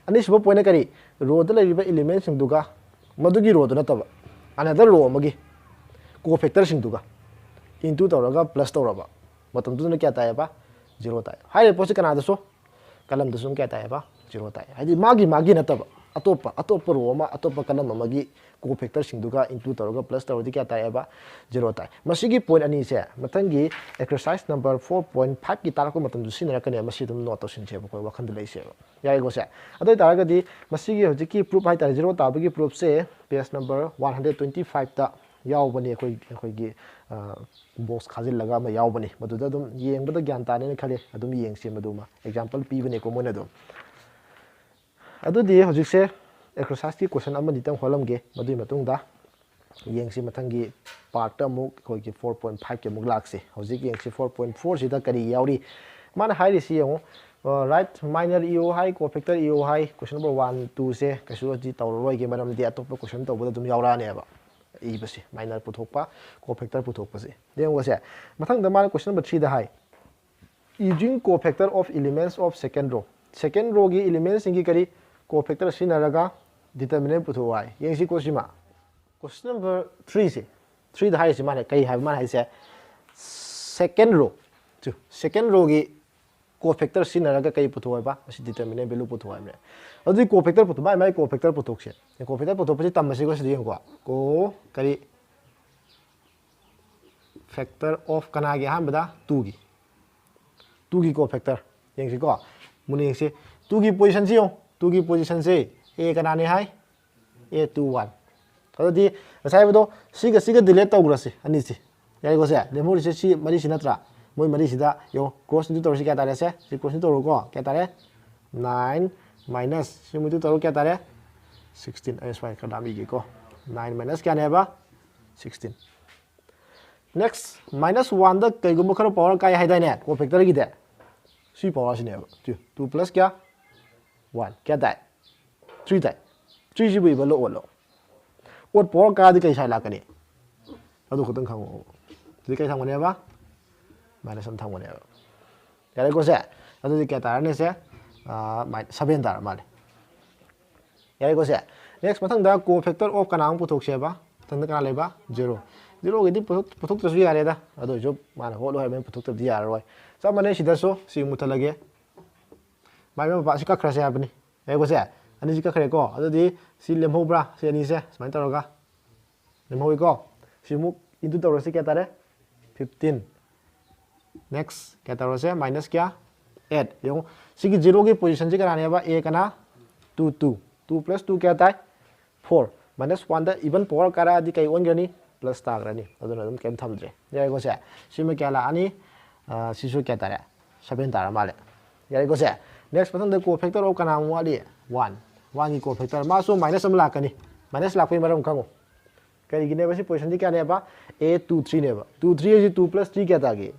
ꯑꯅꯤꯁꯨꯕ point ꯅ ꯀꯔꯤ? Row ꯗ ꯂꯩꯔꯤꯕ element ꯁꯤꯡꯗꯨꯒ, ꯃꯗꯨꯒꯤ row ꯗꯨ ꯅꯠꯇꯕ, another row ꯑꯃꯒꯤ cofactor ꯁꯤꯡꯗꯨꯒ into ꯇꯧꯔꯒ plus ꯇꯧꯔꯕ ꯃꯇꯝꯗꯨꯗꯅ ꯀꯌꯥ ꯇꯥꯏꯌꯦꯕ? Zero ꯇꯥꯏ꯫ ꯍꯥꯏꯔꯤꯕ ꯄꯣꯠꯁꯤ ꯀꯅꯥꯗꯁꯨ? Column ꯗꯁꯨ ꯑꯗꯨꯝ ꯀꯌꯥ ꯇꯥꯏꯌꯦꯕ? Zero ꯇꯥꯏ꯫ ꯍꯥꯏꯗꯤ ꯃꯥꯒꯤ, ꯃꯥꯒꯤ ꯅꯠꯇꯕ, ꯑꯇꯣꯞꯄ, ꯑꯇꯣꯞꯄ row ꯑꯃ, ꯑꯇꯣꯞꯄ column ꯑꯃꯒꯤ cofactor ꯁꯤꯡꯗꯨꯒ into ꯇꯧꯔꯒ plus ꯇꯧꯔꯗꯤ ꯀꯌꯥ ꯇꯥꯏꯌꯦꯕ? Zero ꯇꯥꯏ꯫ ꯃꯁꯤꯒꯤ point ꯑꯅꯤꯁꯦ ꯃꯊꯪꯒꯤ exercise number four point five ꯀꯤ ꯇꯥꯔꯛꯄ ꯃꯇꯝꯗ ꯁꯤꯖꯤꯟꯅꯔꯛꯀꯅꯦꯕ꯫ ꯃꯁꯤ ꯑꯗꯨꯝ note ꯇꯧꯁꯤꯟꯁꯦꯕ, ꯑꯩꯈꯣꯏ ꯋꯥꯈꯟꯗ ꯂꯩꯁꯦꯕ꯫ ꯌꯥꯔꯦꯀꯣ ꯁꯦ? ꯑꯗꯨ ꯑꯣꯏꯇꯥꯔꯒꯗꯤ ꯃꯁꯤꯒꯤ ꯍꯧꯖꯤꯛꯀꯤ proof ꯍꯥꯏꯇꯥꯔꯦ, zero ꯇꯥꯕꯒꯤ proof ꯁꯦ page number one hundred twenty five ꯇ ꯌꯥꯎꯕꯅꯤ꯫ ꯑꯩꯈꯣꯏ, ꯑꯩꯈꯣꯏꯒꯤ, ꯑ, box ꯈꯥꯖꯤꯜꯂꯒ ꯑꯃ ꯌꯥꯎꯕꯅꯤ꯫ ꯃꯗꯨꯗ ꯑꯗꯨꯝ ꯌꯦꯡꯕꯗ ꯒ꯭ꯌꯥꯟ ꯇꯥꯅꯦꯅ ꯈꯜꯂꯤ꯫ ꯑꯗꯨꯝ ꯌꯦꯡꯁꯤ ꯃꯗꯨꯃ꯫ Example ꯄꯤꯕꯅꯦꯀꯣ ꯃꯣꯏꯅ ꯑꯗꯨꯝ꯫ ꯑꯗꯨꯗꯤ ꯍꯧꯖꯤꯛꯁꯦ exercise ꯀꯤ question ꯑꯃꯅꯤꯇꯪ ꯍꯣꯠꯂꯝꯒꯦ꯫ ꯃꯗꯨꯒꯤ ꯃꯇꯨꯡꯗ ꯌꯦꯡꯁꯤ, ꯃꯊꯪꯒꯤ part ꯇ ꯑꯃꯨꯛ ꯑꯩꯈꯣꯏꯒꯤ four point five ꯀꯤ ꯑꯃꯨꯛ ꯂꯥꯛꯁꯤ꯫ ꯍꯧꯖꯤꯛ ꯌꯦꯡꯁꯤ four point four ꯁꯤꯗ ꯀꯔꯤ ꯌꯥꯎꯔꯤ꯫ ꯃꯥꯅ ꯍꯥꯏꯔꯤꯁꯤ ꯌꯦꯡꯉꯨ, ꯑ, write minor ꯏꯌꯨ ꯍꯥꯏ, cofactor ꯏꯌꯨ ꯍꯥꯏ꯫ Question number one, two ꯁꯦ ꯀꯩꯁꯨ ꯍꯧꯖꯤꯛ ꯇꯧꯔꯔꯣꯏꯒꯦ, ꯃꯔꯝꯗꯤ ꯑꯇꯣꯞꯄ question ꯇꯧꯕꯗ ꯑꯗꯨꯝ ꯌꯥꯎꯔꯛꯑꯅꯦꯕ꯫ ꯏꯕꯁꯤ, minor ꯄꯨꯊꯣꯛꯄ, cofactor ꯄꯨꯊꯣꯛꯄꯁꯦ꯫ ꯌꯦꯡꯉꯨꯁꯦ, ꯃꯊꯪꯗ ꯃꯥꯅ question number three the high, using cofactor of elements of second row꯫ Second row ꯒꯤ element ꯁꯤꯡꯒꯤ ꯀꯔꯤ? Cofactor ꯁꯤꯖꯤꯟꯅꯔꯒ determinant ꯄꯨꯊꯣꯛꯑꯣ ꯍꯥꯏ꯫ ꯌꯦꯡꯁꯤꯀꯣ ꯁꯤꯃ꯫ Question number three ꯁꯦ, three ꯗ ꯍꯥꯏꯔꯤꯁꯤ ꯃꯥꯅ ꯀꯔꯤ ꯍꯥꯏꯕ? ꯃꯥꯅ ꯍꯥꯏꯁꯦ second row, ꯆꯨ, second row ꯒꯤ cofactor ꯁꯤꯖꯤꯟꯅꯔꯒ ꯀꯔꯤ ꯄꯨꯊꯣꯛꯑꯣ ꯍꯥꯏꯕ? ꯃꯁꯤ determinant value ꯄꯨꯊꯣꯛꯑꯣ ꯍꯥꯏꯕꯅꯦ꯫ ꯑꯗꯨꯗꯤ cofactor ꯄꯨꯊꯣꯛ, ꯃꯥꯏ, ꯃꯥꯏ cofactor ꯄꯨꯊꯣꯛꯁꯦ꯫ Cofactor ꯄꯨꯊꯣꯛꯄꯁꯤ ꯇꯝꯕꯁꯤꯀꯣ ꯁꯤꯗ ꯌꯦꯡꯉꯨꯀꯣ꯫ Co ꯀꯔꯤ? Factor of ꯀꯅꯥꯒꯤ? ꯑꯍꯥꯟꯕꯗ two ꯒꯤ꯫ Two ꯒꯤ cofactor ꯌꯦꯡꯁꯤꯀꯣ꯫ ꯃꯨꯟꯅ ꯌꯦꯡꯁꯤ꯫ Two ꯒꯤ position ꯁꯤ ꯌꯦꯡꯉꯨ꯫ Two ꯒꯤ position say A ꯀꯅꯥꯅꯤ high? A two one꯫ ꯑꯗꯨꯗꯤ ꯉꯁꯥꯏ ꯍꯥꯏꯕꯗꯣ ꯁꯤꯒ ꯁꯤꯒ delete ꯇꯧꯈ꯭ꯔꯁꯤ ꯑꯅꯤꯁꯤ꯫ ꯌꯥꯔꯦꯀꯣ ꯁꯦ? ꯂꯦꯝꯍꯧꯔꯤꯁꯦ ꯁꯤ ꯃꯔꯤꯁꯤ ꯅꯠꯇ꯭ꯔꯥ? ꯃꯣꯏ ꯃꯔꯤꯁꯤꯗ ꯌꯦꯡꯉꯣ, cross into ꯇꯧꯔꯁꯤ ꯀꯌꯥ ꯇꯥꯔꯦ ꯁꯦ? ꯁꯤ cross into ꯇꯧꯔꯣꯀꯣ꯫ ꯀꯌꯥ ꯇꯥꯔꯦ? Nine minus ꯁꯤ ꯃꯣꯏꯗꯨ ꯇꯧꯔꯣ ꯀꯌꯥ ꯇꯥꯔꯦ? Sixteen꯫ ꯑꯩ ꯁꯨꯃꯥꯏꯅ ꯈꯔ ꯂꯥꯞꯅ ꯏꯒꯦꯀꯣ꯫ Nine minus ꯀꯌꯥꯅꯦꯕ? Sixteen꯫ Next, minus one ꯗ ꯀꯩꯒꯨꯝꯕ ꯈꯔ power ꯀꯥꯏ ꯍꯥꯏꯗꯥꯏꯅꯦ? Cofactor ꯒꯤꯗꯤ꯫ ꯁꯤ power ꯁꯤꯅꯦꯕ꯫ Two, two plus ꯀꯌꯥ? One꯫ ꯀꯌꯥ ꯇꯥꯏ? Three ꯇꯥꯏ꯫ Three ꯁꯤꯕꯨ ꯏꯕ ꯂꯣ, odd ꯂꯣ? Odd power ꯀꯥꯔꯗꯤ ꯀꯩ sign ꯂꯥꯛꯀꯅꯤ? ꯑꯗꯨ ꯈꯛꯇꯪ ꯈꯪꯉꯣ꯫ ꯑꯗꯨꯗꯤ ꯀꯩ ꯊꯝꯒꯅꯦꯕ? ꯃꯥꯏꯅꯁ ꯑꯃ ꯊꯝꯒꯅꯦꯕ꯫ ꯌꯥꯔꯦꯀꯣ ꯁꯦ? ꯑꯗꯨꯗꯤ ꯀꯌꯥ ꯇꯥꯔꯅꯤ ꯁꯦ? ꯁꯚꯦꯟ ꯇꯥꯔ ꯃꯥꯜꯂꯦ꯫ ꯌꯥꯔꯦꯀꯣ ꯁꯦ? ꯅꯦꯛꯁ ꯃꯊꯪꯗ ꯀꯣ ꯐꯦꯛꯇꯔ ꯑꯣꯐ ꯀꯅꯥ ꯑꯃꯨꯛ ꯄꯨꯊꯣꯛꯁꯦꯕ? ꯃꯊꯪꯗ ꯀꯅꯥ ꯂꯩꯕ? ꯖꯦꯔꯣ꯫ ꯖꯦꯔꯣꯒꯤꯗꯤ ꯄꯨꯊꯣꯛ- ꯄꯨꯊꯣꯛꯇ꯭ꯔꯁꯨ ꯌꯥꯔꯦꯗ꯫ ꯑꯗꯨ ꯑꯣꯏꯔꯁꯨ ꯃꯥꯅ ꯍꯣꯠꯂꯨ ꯍꯥꯏꯕꯅꯤꯅ ꯄꯨꯊꯣꯛꯇꯕꯗꯤ ꯌꯥꯔꯔꯣꯏ꯫ ꯆꯞ ꯃꯥꯟꯅꯩ ꯁꯤꯗꯁꯨ꯫ ꯁꯤ ꯃꯨꯠꯊꯠꯂꯒꯦ꯫ ꯃꯥꯏ ꯃꯄꯥ ꯑꯁꯤ ꯀꯛꯈ꯭ꯔꯁꯦ ꯍꯥꯏꯕꯅꯤ꯫ ꯌꯥꯔꯦꯀꯣ ꯁꯦ? ꯑꯅꯤꯁꯤ ꯀꯛꯈ꯭ꯔꯦꯀꯣ꯫ ꯑꯗꯨꯗꯤ ꯁꯤ ꯂꯦꯝꯍꯧꯕ꯭ꯔꯥ? ꯁꯤ ꯑꯅꯤꯁꯦ ꯁꯨꯃꯥꯏꯅ ꯇꯧꯔꯒ ꯂꯦꯝꯍꯧꯏꯀꯣ꯫ ꯁꯤꯃꯨꯛ ꯏꯟꯇꯨ ꯇꯧꯔꯁꯤ ꯀꯌꯥ ꯇꯥꯔꯦ? ꯐꯤꯐꯇꯤꯟ꯫ ꯅꯦꯛꯁ ꯀꯌꯥ ꯇꯧꯔꯁꯦ? ꯃꯥꯏꯅꯁ ꯀꯌꯥ? ꯑꯦꯠ꯫ ꯌꯦꯡꯉꯨ, ꯁꯤꯒꯤ ꯖꯤꯔꯣꯒꯤ ꯄꯣꯖꯤꯁꯟꯁꯤ ꯀꯅꯥꯅꯦꯕ? ꯑꯦ ꯀꯅꯥ? Two, two. Two plus two ꯀꯌꯥ ꯇꯥꯏ? ꯐꯣꯔ꯫ ꯃꯥꯏꯅꯁ ꯋꯥꯟꯗ ꯏꯚꯟ ꯄꯋꯥꯔ ꯀꯥꯔꯛꯑꯗꯤ ꯀꯩ ꯑꯣꯟꯈ꯭ꯔꯅꯤ? ꯄ꯭ꯂꯁ ꯇꯥꯈ꯭ꯔꯅꯤ꯫ ꯑꯗꯨꯅ ꯑꯗꯨꯝ ꯀꯩꯝ ꯊꯝꯗ꯭ꯔꯦ꯫ ꯌꯥꯔꯦꯀꯣ ꯁꯦ? ꯁꯤꯃ ꯀꯌꯥ ꯂꯥꯛꯑꯅꯤ? ꯑ, ꯁꯤꯁꯨ ꯀꯌꯥ ꯇꯥꯔꯦ? ꯁꯚꯦꯟ ꯇꯥꯔ ꯃꯥꯜꯂꯦ꯫ ꯌꯥꯔꯦꯀꯣ ꯁꯦ? ꯅꯦꯛꯁ ꯃꯊꯪꯗ ꯀꯣ ꯐꯦꯛꯇꯔ ꯑꯣꯐ ꯀꯅꯥ ꯑꯃꯨꯛ ꯋꯥꯠꯂꯤ? ꯋꯥꯟ꯫ ꯋꯥꯟꯒꯤ ꯀꯣ ꯐꯦꯛꯇꯔ꯫ ꯃꯥꯁꯨ ꯃꯥꯏꯅꯁ ꯑꯃ ꯂꯥꯛꯀꯅꯤ꯫ ꯃꯥꯏꯅꯁ ꯂꯥꯛꯄꯒꯤ ꯃꯔꯝ ꯈꯪꯉꯨ꯫ ꯀꯔꯤꯒꯤꯅꯦꯕ ꯁꯤ ꯄꯣꯖꯤꯁꯟꯗꯤ ꯀꯌꯥꯅꯦꯕ? ꯑꯦ ꯇꯨ ꯊ꯭ꯔꯤꯅꯦꯕ꯫ ꯇꯨ ꯊ꯭ꯔꯤ ꯍꯥꯏꯁꯤ ꯇꯨ ꯄ꯭ꯂꯁ ꯊ꯭ꯔꯤ ꯀꯌꯥ ꯇꯥꯒꯦ?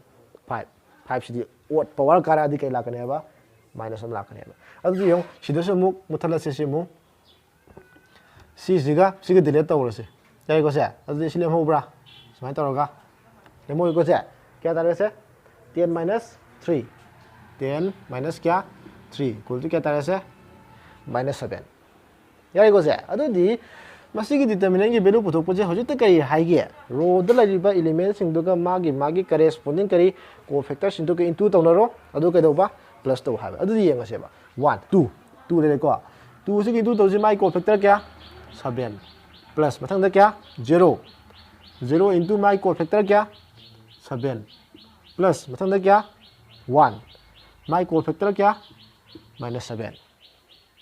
ꯐꯥꯏꯚ꯫ ꯐꯥꯏꯚꯁꯤꯗꯤ ꯑꯣꯠ ꯄꯋꯥꯔ ꯀꯥꯔꯛꯑꯗꯤ ꯀꯩ ꯂꯥꯛꯀꯅꯦꯕ? ꯃꯥꯏꯅꯁ ꯑꯃ ꯂꯥꯛꯀꯅꯦꯕ꯫ ꯑꯗꯨꯗꯤ ꯌꯦꯡꯉꯨ, ꯁꯤꯗꯁꯨ ꯑꯃꯨꯛ ꯃꯨꯠꯊꯠꯂꯁꯦ꯫ ꯁꯤ ꯑꯃꯨꯛ, ꯁꯤꯁꯤꯒ ꯁꯤꯒ ꯗꯤꯂꯦꯠ ꯇꯧꯔꯁꯦ꯫ ꯌꯥꯏꯀꯣ ꯁꯦ? ꯑꯗꯨꯗꯤ ꯁꯤ ꯂꯦꯝꯍꯧꯕ꯭ꯔꯥ? ꯁꯨꯃꯥꯏꯅ ꯇꯧꯔꯒ ꯂꯦꯝꯍꯧꯏꯀꯣ ꯁꯦ? ꯀꯌꯥ ꯇꯥꯔꯦ ꯁꯦ? Ten minus three. Ten minus ꯀꯌꯥ? ꯊ꯭ꯔꯤ ꯏꯀ꯭ꯋꯦꯜ ꯇꯨ ꯀꯌꯥ ꯇꯥꯔꯦ ꯁꯦ? Minus seven. ꯌꯥꯔꯦꯀꯣ ꯁꯦ? ꯑꯗꯨꯗꯤ ꯃꯁꯤꯒꯤ ꯗꯤꯇꯔꯃꯤꯅꯦꯟꯒꯤ ꯚꯦꯂꯨ ꯄꯨꯊꯣꯛꯄꯁꯦ ꯍꯧꯖꯤꯛꯇ ꯀꯔꯤ ꯍꯥꯏꯒꯦ? ꯔꯣꯗ ꯂꯩꯔꯤꯕ ꯏꯂꯤꯃꯦꯟꯁꯤꯡꯗꯨꯒ ꯃꯥꯒꯤ, ꯃꯥꯒꯤ ꯀꯔꯦꯁꯄꯣꯟꯗꯤꯡ ꯀꯔꯤ ꯀꯣ ꯐꯦꯛꯇꯔꯁꯤꯡꯗꯨꯒ ꯏꯟꯇꯨ ꯇꯧꯅꯔꯣ꯫ ꯑꯗꯨ ꯀꯩꯗꯧꯕ? ꯄ꯭ꯂꯁ ꯇꯧ ꯍꯥꯏꯕ꯫ ꯑꯗꯨꯗꯤ ꯌꯦꯡꯉꯁꯦꯕ꯫ One, two. ꯇꯨ ꯂꯩꯔꯦꯀꯣ꯫ ꯇꯨꯁꯤꯒꯤ ꯏꯟꯇꯨ ꯇꯧꯁꯤ, ꯃꯥꯒꯤ ꯀꯣ ꯐꯦꯛꯇꯔ ꯀꯌꯥ? ꯁꯚꯦꯟ꯫ ꯄ꯭ꯂꯁ ꯃꯊꯪꯗ ꯀꯌꯥ? ꯖꯦꯔꯣ꯫ ꯖꯦꯔꯣ ꯏꯟꯇꯨ ꯃꯥꯒꯤ ꯀꯣ ꯐꯦꯛꯇꯔ ꯀꯌꯥ? ꯁꯚꯦꯟ꯫ ꯄ꯭ꯂꯁ ꯃꯊꯪꯗ ꯀꯌꯥ? ꯋꯥꯟ꯫ ꯃꯥꯒꯤ ꯀꯣ ꯐꯦꯛꯇꯔ ꯀꯌꯥ? Minus seven.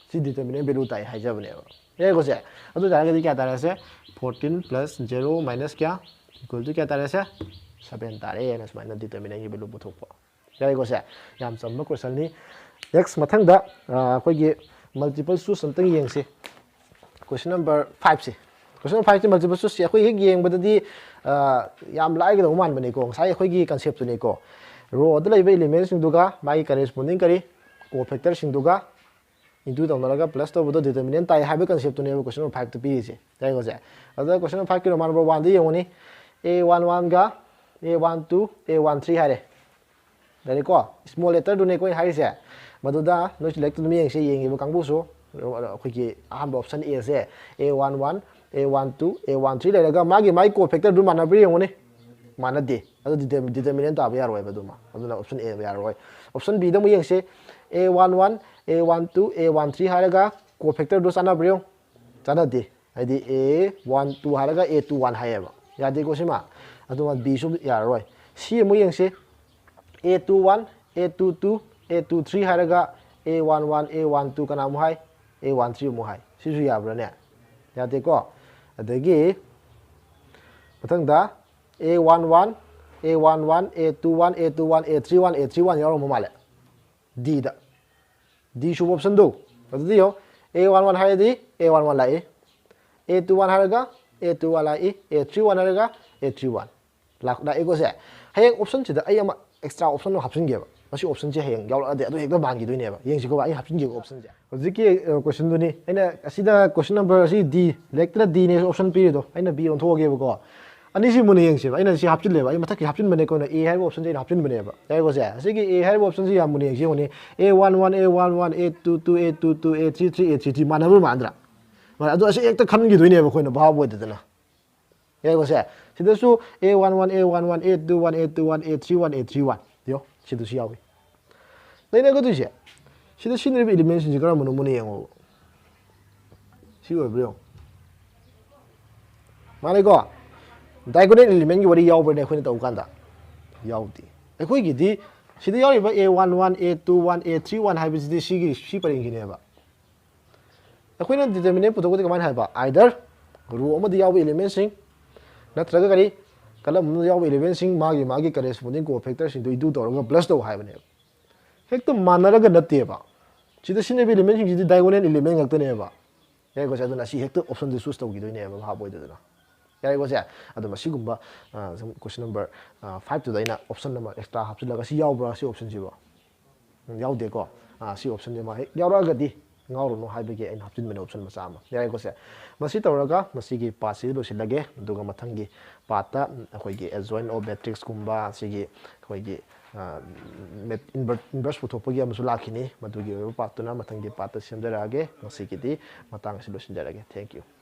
ꯁꯤ ꯗꯤꯇꯔꯃꯤꯅꯦꯟ ꯚꯦꯂꯨ ꯇꯥꯏ ꯍꯥꯏꯖꯕꯅꯦꯕ꯫ ꯌꯥꯏꯀꯣ ꯁꯦ? ꯑꯗꯨ ꯑꯣꯏꯇꯥꯔꯒꯗꯤ ꯀꯌꯥ ꯇꯥꯔꯦ ꯁꯦ? ꯐꯣꯔꯇꯤꯟ ꯄ꯭ꯂꯁ ꯖꯦꯔꯣ ꯃꯥꯏꯅꯁ ꯀꯌꯥ? ꯏꯀ꯭ꯋꯦꯜ ꯇꯨ ꯀꯌꯥ ꯇꯥꯔꯦ ꯁꯦ? ꯁꯚꯦꯟ ꯇꯥꯔꯦꯅ ꯁꯨꯃꯥꯏꯅ ꯗꯤꯇꯔꯃꯤꯅꯦꯟꯒꯤ ꯚꯦꯂꯨ ꯄꯨꯊꯣꯛꯄ꯫ ꯌꯥꯏꯀꯣ ꯁꯦ? ꯌꯥꯝ ꯆꯝꯕ ꯀꯣꯏꯁꯟꯅꯤ꯫ ꯅꯦꯛꯁ ꯃꯊꯪꯗ, ꯑ, ꯑꯩꯈꯣꯏꯒꯤ ꯃꯜꯇꯤꯄꯜ ꯆꯨꯁ ꯑꯝꯇꯪ ꯌꯦꯡꯁꯤ꯫ ꯀꯣꯏꯁꯟ ꯅꯝꯕꯔ ꯐꯥꯏꯚꯁꯦ꯫ ꯀꯣꯏꯁꯟ ꯅꯝꯕꯔ ꯐꯥꯏꯚꯁꯦ ꯃꯜꯇꯤꯄꯜ ꯆꯨꯁꯁꯦ ꯑꯩꯈꯣꯏ ꯍꯦꯛ ꯌꯦꯡꯕꯗꯗꯤ, ꯑ, ꯌꯥꯝ ꯂꯥꯏꯒꯗꯧꯕ ꯃꯥꯟꯕꯅꯤꯀꯣ꯫ ꯉꯁꯥꯏ ꯑꯩꯈꯣꯏꯒꯤ ꯀꯟꯁꯦꯞꯇꯨꯅꯤꯀꯣ꯫ ꯔꯣꯗ ꯂꯩꯕ ꯏꯂꯤꯃꯦꯟꯁꯤꯡꯗꯨꯒ ꯃꯥꯒꯤ ꯀꯔꯦꯁꯄꯣꯟꯗꯤꯡ ꯀꯔꯤ? ꯀꯣ ꯐꯦꯛꯇꯔꯁꯤꯡꯗꯨꯒ ꯏꯟꯇꯨ ꯇꯧꯅꯔꯒ ꯄ꯭ꯂꯁ ꯇꯧꯕꯗꯣ ꯗꯤꯇꯔꯃꯤꯅꯦꯟ ꯇꯥꯏ ꯍꯥꯏꯕ ꯀꯟꯁꯦꯞꯇꯨꯅꯦꯕ ꯀꯣꯏꯁꯟ ꯅꯝꯕꯔ ꯐꯥꯏꯚꯇ ꯄꯤꯔꯤꯁꯦ꯫ ꯌꯥꯏꯀꯣ ꯁꯦ? ꯑꯗꯨꯗ ꯀꯣꯏꯁꯟ ꯅꯝꯕꯔ ꯐꯥꯏꯚꯀꯤ ꯔꯣꯃꯥꯟ ꯅꯝꯕꯔ ꯋꯥꯟꯗ ꯌꯦꯡꯉꯨꯅꯤ꯫ ꯑꯦ one ꯋꯥꯟꯒ A one two, A one three ꯍꯥꯏꯔꯦ꯫ ꯌꯥꯔꯦꯀꯣ? Small letterꯗꯨꯅꯦ ꯑꯩꯈꯣꯏꯅ ꯍꯥꯏꯔꯤꯁꯦ꯫ ꯃꯗꯨꯗ ꯅꯣꯏꯁꯨ ꯂꯥꯏꯔꯤꯛꯇꯨ ꯑꯗꯨꯝ ꯌꯦꯡꯁꯦ, ꯌꯦꯡꯉꯤꯕ ꯀꯥꯡꯕꯨꯁꯨ꯫ ꯑꯩꯈꯣꯏꯒꯤ ꯑꯍꯥꯟꯕ option Aꯁꯦ, A one one, A one two, A one three ꯂꯩꯔꯒ ꯃꯥꯒꯤ, ꯃꯥꯒꯤ cofactorꯗꯨ ꯃꯥꯟꯅꯕ꯭ꯔꯥ ꯌꯦꯡꯉꯨꯅꯦ꯫ ꯃꯥꯟꯅꯗꯦ꯫ ꯑꯗꯨ determ-, determinant ꯇꯥꯕ ꯌꯥꯔꯣꯏꯕ ꯑꯗꯨꯃ꯫ ꯑꯗꯨꯅ option A ꯌꯥꯔꯣꯏ꯫ Option Bꯗ ꯑꯃꯨꯛ ꯌꯦꯡꯁꯦ꯫ A one one, A one two, A one three ꯍꯥꯏꯔꯒ cofactorꯗꯨ ꯆꯥꯟꯅꯕ꯭ꯔꯥ ꯌꯦꯡꯉꯨ꯫ ꯆꯥꯟꯅꯗꯦ꯫ ꯍꯥꯏꯗꯤ A one two ꯍꯥꯏꯔꯒ A two one ꯍꯥꯏꯌꯦꯕ꯫ ꯌꯥꯗꯦꯀꯣ ꯁꯤꯃ꯫ ꯑꯗꯨꯃ Bꯁꯨ ꯌꯥꯔꯔꯣꯏ꯫ C ꯑꯃꯨꯛ ꯌꯦꯡꯁꯦ꯫ A two one, A two two, A two three ꯍꯥꯏꯔꯒ A one one, A one two ꯀꯅꯥꯃꯨꯛ high? A one three ꯑꯃꯨꯛ ꯍꯥꯏ꯫ ꯁꯤꯁꯨ ꯌꯥꯕ꯭ꯔꯥꯅꯦ? ꯌꯥꯗꯦꯀꯣ꯫ ꯑꯗꯒꯤ ꯃꯊꯪꯗ A one one, A one one, A two one, A two one, A three one, A three one ꯌꯥꯎꯔꯝꯕ ꯃꯥꯜꯂꯦ꯫ Dꯗ꯫ D ꯁꯨꯕ optionꯗꯨ꯫ ꯑꯗꯨꯗꯤ ꯌꯦꯡꯉꯣ, A one one ꯍꯥꯏꯔꯗꯤ A one one ꯂꯥꯛꯏ꯫ A two one ꯍꯥꯏꯔꯒ A two one ꯂꯥꯛꯏ꯫ A three one ꯍꯥꯏꯔꯒ A three one꯫ ꯂꯥꯛ-, ꯂꯥꯛꯏꯀꯣ ꯁꯦ꯫ ꯍꯌꯦꯡ optionꯁꯤꯗ ꯑꯩ ꯑꯃ extra option ꯑꯃ ꯍꯥꯞꯆꯤꯟꯒꯦꯕ꯫ ꯃꯁꯤ optionꯁꯦ ꯍꯌꯦꯡ ꯌꯥꯎꯔꯛꯑꯗꯤ ꯑꯗꯨ ꯍꯦꯛꯇ ꯃꯥꯟꯈꯤꯗꯣꯏꯅꯦꯕ꯫ ꯌꯦꯡꯁꯤꯀꯣ, ꯑꯩ ꯍꯥꯞꯆꯤꯟꯒꯦꯕ optionꯁꯦ꯫ ꯍꯧꯖꯤꯛꯀꯤ, ꯑ, questionꯗꯨꯅꯤ꯫ ꯑꯩꯅ ꯑꯁꯤꯗ question number ꯑꯁꯤ D, ꯂꯥꯏꯔꯤꯛꯇꯅ Dꯅꯦ option ꯄꯤꯔꯤꯗꯣ꯫ ꯑꯩꯅ B ꯑꯣꯟꯊꯣꯛꯑꯒꯦꯕꯀꯣ꯫ ꯑꯅꯤꯁꯤ ꯃꯨꯟꯅ ꯌꯦꯡꯁꯦꯕ꯫ ꯑꯩꯅ ꯁꯤ ꯍꯥꯞꯆꯤꯜꯂꯦꯕ꯫ ꯑꯩ ꯃꯊꯛꯀꯤ ꯍꯥꯞꯆꯤꯟꯕꯅꯦ, ꯑꯩꯈꯣꯏꯅ A ꯍꯥꯏꯔꯤꯕ optionꯁꯦ ꯑꯩꯅ ꯍꯥꯞꯆꯤꯟꯕꯅꯦꯕ꯫ ꯌꯥꯏꯀꯣ ꯁꯦ? ꯑꯁꯤꯒꯤ A ꯍꯥꯏꯔꯤꯕ optionꯁꯤ ꯌꯥꯝ ꯃꯨꯟꯅ ꯌꯦꯡꯁꯤ ꯌꯦꯡꯉꯨꯅꯦ꯫ A one one, A one one, A two two, A two two, A three three, A three three ꯃꯥꯟꯅꯕ꯭ꯔꯥ ꯃꯥꯟꯗ꯭ꯔꯥ? ꯃꯥꯟꯅ-, ꯑꯗꯣ ꯑꯁꯤ ꯍꯦꯛꯇ ꯈꯟꯈꯤꯗꯣꯏꯅꯦꯕ ꯑꯩꯈꯣꯏꯅ ꯚꯥꯞ ꯑꯣꯏꯗꯗꯅ꯫ ꯌꯥꯏꯀꯣ ꯁꯦ? ꯁꯤꯗꯁꯨ A one one, A one one, A two one, A two one, A three one, A three one꯫ ꯌꯦꯡꯉꯣ, ꯁꯤꯗꯁꯨ ꯌꯥꯎꯏ꯫ ꯂꯩꯅꯒꯗꯣꯏꯁꯦ꯫ ꯁꯤꯗ ꯁꯤꯖꯤꯟꯅꯔꯤꯕ elementꯁꯤꯡꯁꯦ ꯀꯔꯝꯕꯅꯣ ꯃꯨꯟꯅ ꯌꯦꯡꯉꯣꯕ꯫ ꯁꯤ ꯑꯣꯏꯕ꯭ꯔꯥ ꯌꯦꯡꯉꯣ꯫ ꯃꯥꯅꯦꯀꯣ? Diagonal elementꯀꯤ ꯋꯥꯔꯤ ꯌꯥꯎꯕ꯭ꯔꯅꯦ ꯑꯩꯈꯣꯏꯅ ꯇꯧꯕ ꯀꯥꯟꯗ? ꯌꯥꯎꯗꯦ꯫ ꯑꯩꯈꯣꯏꯒꯤꯗꯤ ꯁꯤꯗ ꯌꯥꯎꯔꯤꯕ A one one, A two one, A three one ꯍꯥꯏꯕꯁꯤꯗꯤ ꯁꯤꯒꯤ, ꯁꯤ ꯄꯔꯦꯡꯒꯤꯅꯦꯕ꯫ ꯑꯩꯈꯣꯏꯅ determinant ꯄꯨꯊꯣꯛꯄꯗꯤ ꯀꯃꯥꯏꯅ ꯍꯥꯏꯕ? Either row ꯑꯃꯗ ꯌꯥꯎꯕ elementꯁꯤꯡ ꯅꯠꯇ꯭ꯔꯒ ꯀꯔꯤ, column ꯑꯃꯗ ꯌꯥꯎꯕ elementꯁꯤꯡ ꯃꯥꯒꯤ, ꯃꯥꯒꯤ corresponding cofactorꯁꯤꯡꯗꯨ ꯏꯟꯇꯨ ꯇꯧꯔꯒ plus ꯇꯧ ꯍꯥꯏꯕꯅꯦꯕ꯫ ꯍꯦꯛꯇ ꯃꯥꯟꯅꯔꯒ ꯅꯠꯇꯦꯕ꯫ ꯁꯤꯗ ꯁꯤꯖꯤꯟꯅꯔꯤꯕ elementꯁꯤꯡꯁꯤꯗꯤ diagonal element ꯉꯥꯛꯇꯅꯦꯕ꯫ ꯌꯥꯏꯀꯣ ꯁꯦ? ꯑꯗꯨꯅ ꯑꯁꯤ ꯍꯦꯛꯇ optionꯗꯨ choose ꯇꯧꯈꯤꯗꯣꯏꯅꯦꯕ ꯚꯥꯞ ꯑꯣꯏꯗꯗꯅ꯫ ꯌꯥꯏꯀꯣ ꯁꯦ? ꯑꯗꯣ ꯃꯁꯤꯒꯨꯝꯕ, ꯑ, ꯁꯨꯝ question number, ꯑ, fiveꯇꯨꯗ ꯑꯩꯅ option ꯑꯃ extra ꯍꯥꯞꯆꯤꯜꯂꯒ ꯁꯤ ꯌꯥꯎꯕ꯭ꯔꯥ ꯁꯤ optionꯁꯤꯕꯣ? ꯎꯝ, ꯌꯥꯎꯗꯦꯀꯣ꯫ ꯑ, ꯁꯤ optionꯁꯦ ꯃꯥ ꯍꯦꯛ ꯌꯥꯎꯔꯛꯑꯒꯗꯤ ꯉꯥꯎꯔꯨꯅꯨ ꯍꯥꯏꯕꯒꯤ ꯑꯩꯅ ꯍꯥꯞꯆꯤꯟꯕꯅꯦ option ꯃꯆꯥ ꯑꯃ꯫ ꯌꯥꯔꯦꯀꯣ ꯁꯦ? ꯃꯁꯤ ꯇꯧꯔꯒ ꯃꯁꯤꯒꯤ part ꯁꯤ ꯂꯣꯏꯁꯤꯜꯂꯒꯦ꯫ ꯑꯗꯨꯒ ꯃꯊꯪꯒꯤ part ꯇ ꯑꯩꯈꯣꯏꯒꯤ adjoint of matrix ꯀꯨꯝꯕ, ꯁꯤꯒꯤ ꯑꯩꯈꯣꯏꯒꯤ inverse ꯄꯨꯊꯣꯛꯄꯒꯤ ꯑꯃꯁꯨ ꯂꯥꯛꯈꯤꯅꯤ꯫ ꯃꯗꯨꯒꯤ ꯑꯣꯏꯕ part ꯇꯨꯅ ꯃꯊꯪꯒꯤ part ꯇ ꯁꯦꯝꯖꯔꯛꯑꯒꯦ꯫ ꯉꯁꯤꯒꯤꯗꯤ ꯃꯇꯥꯡ ꯑꯁꯤ ꯂꯣꯏꯁꯤꯟꯖꯔꯒꯦ꯫ Thank you꯫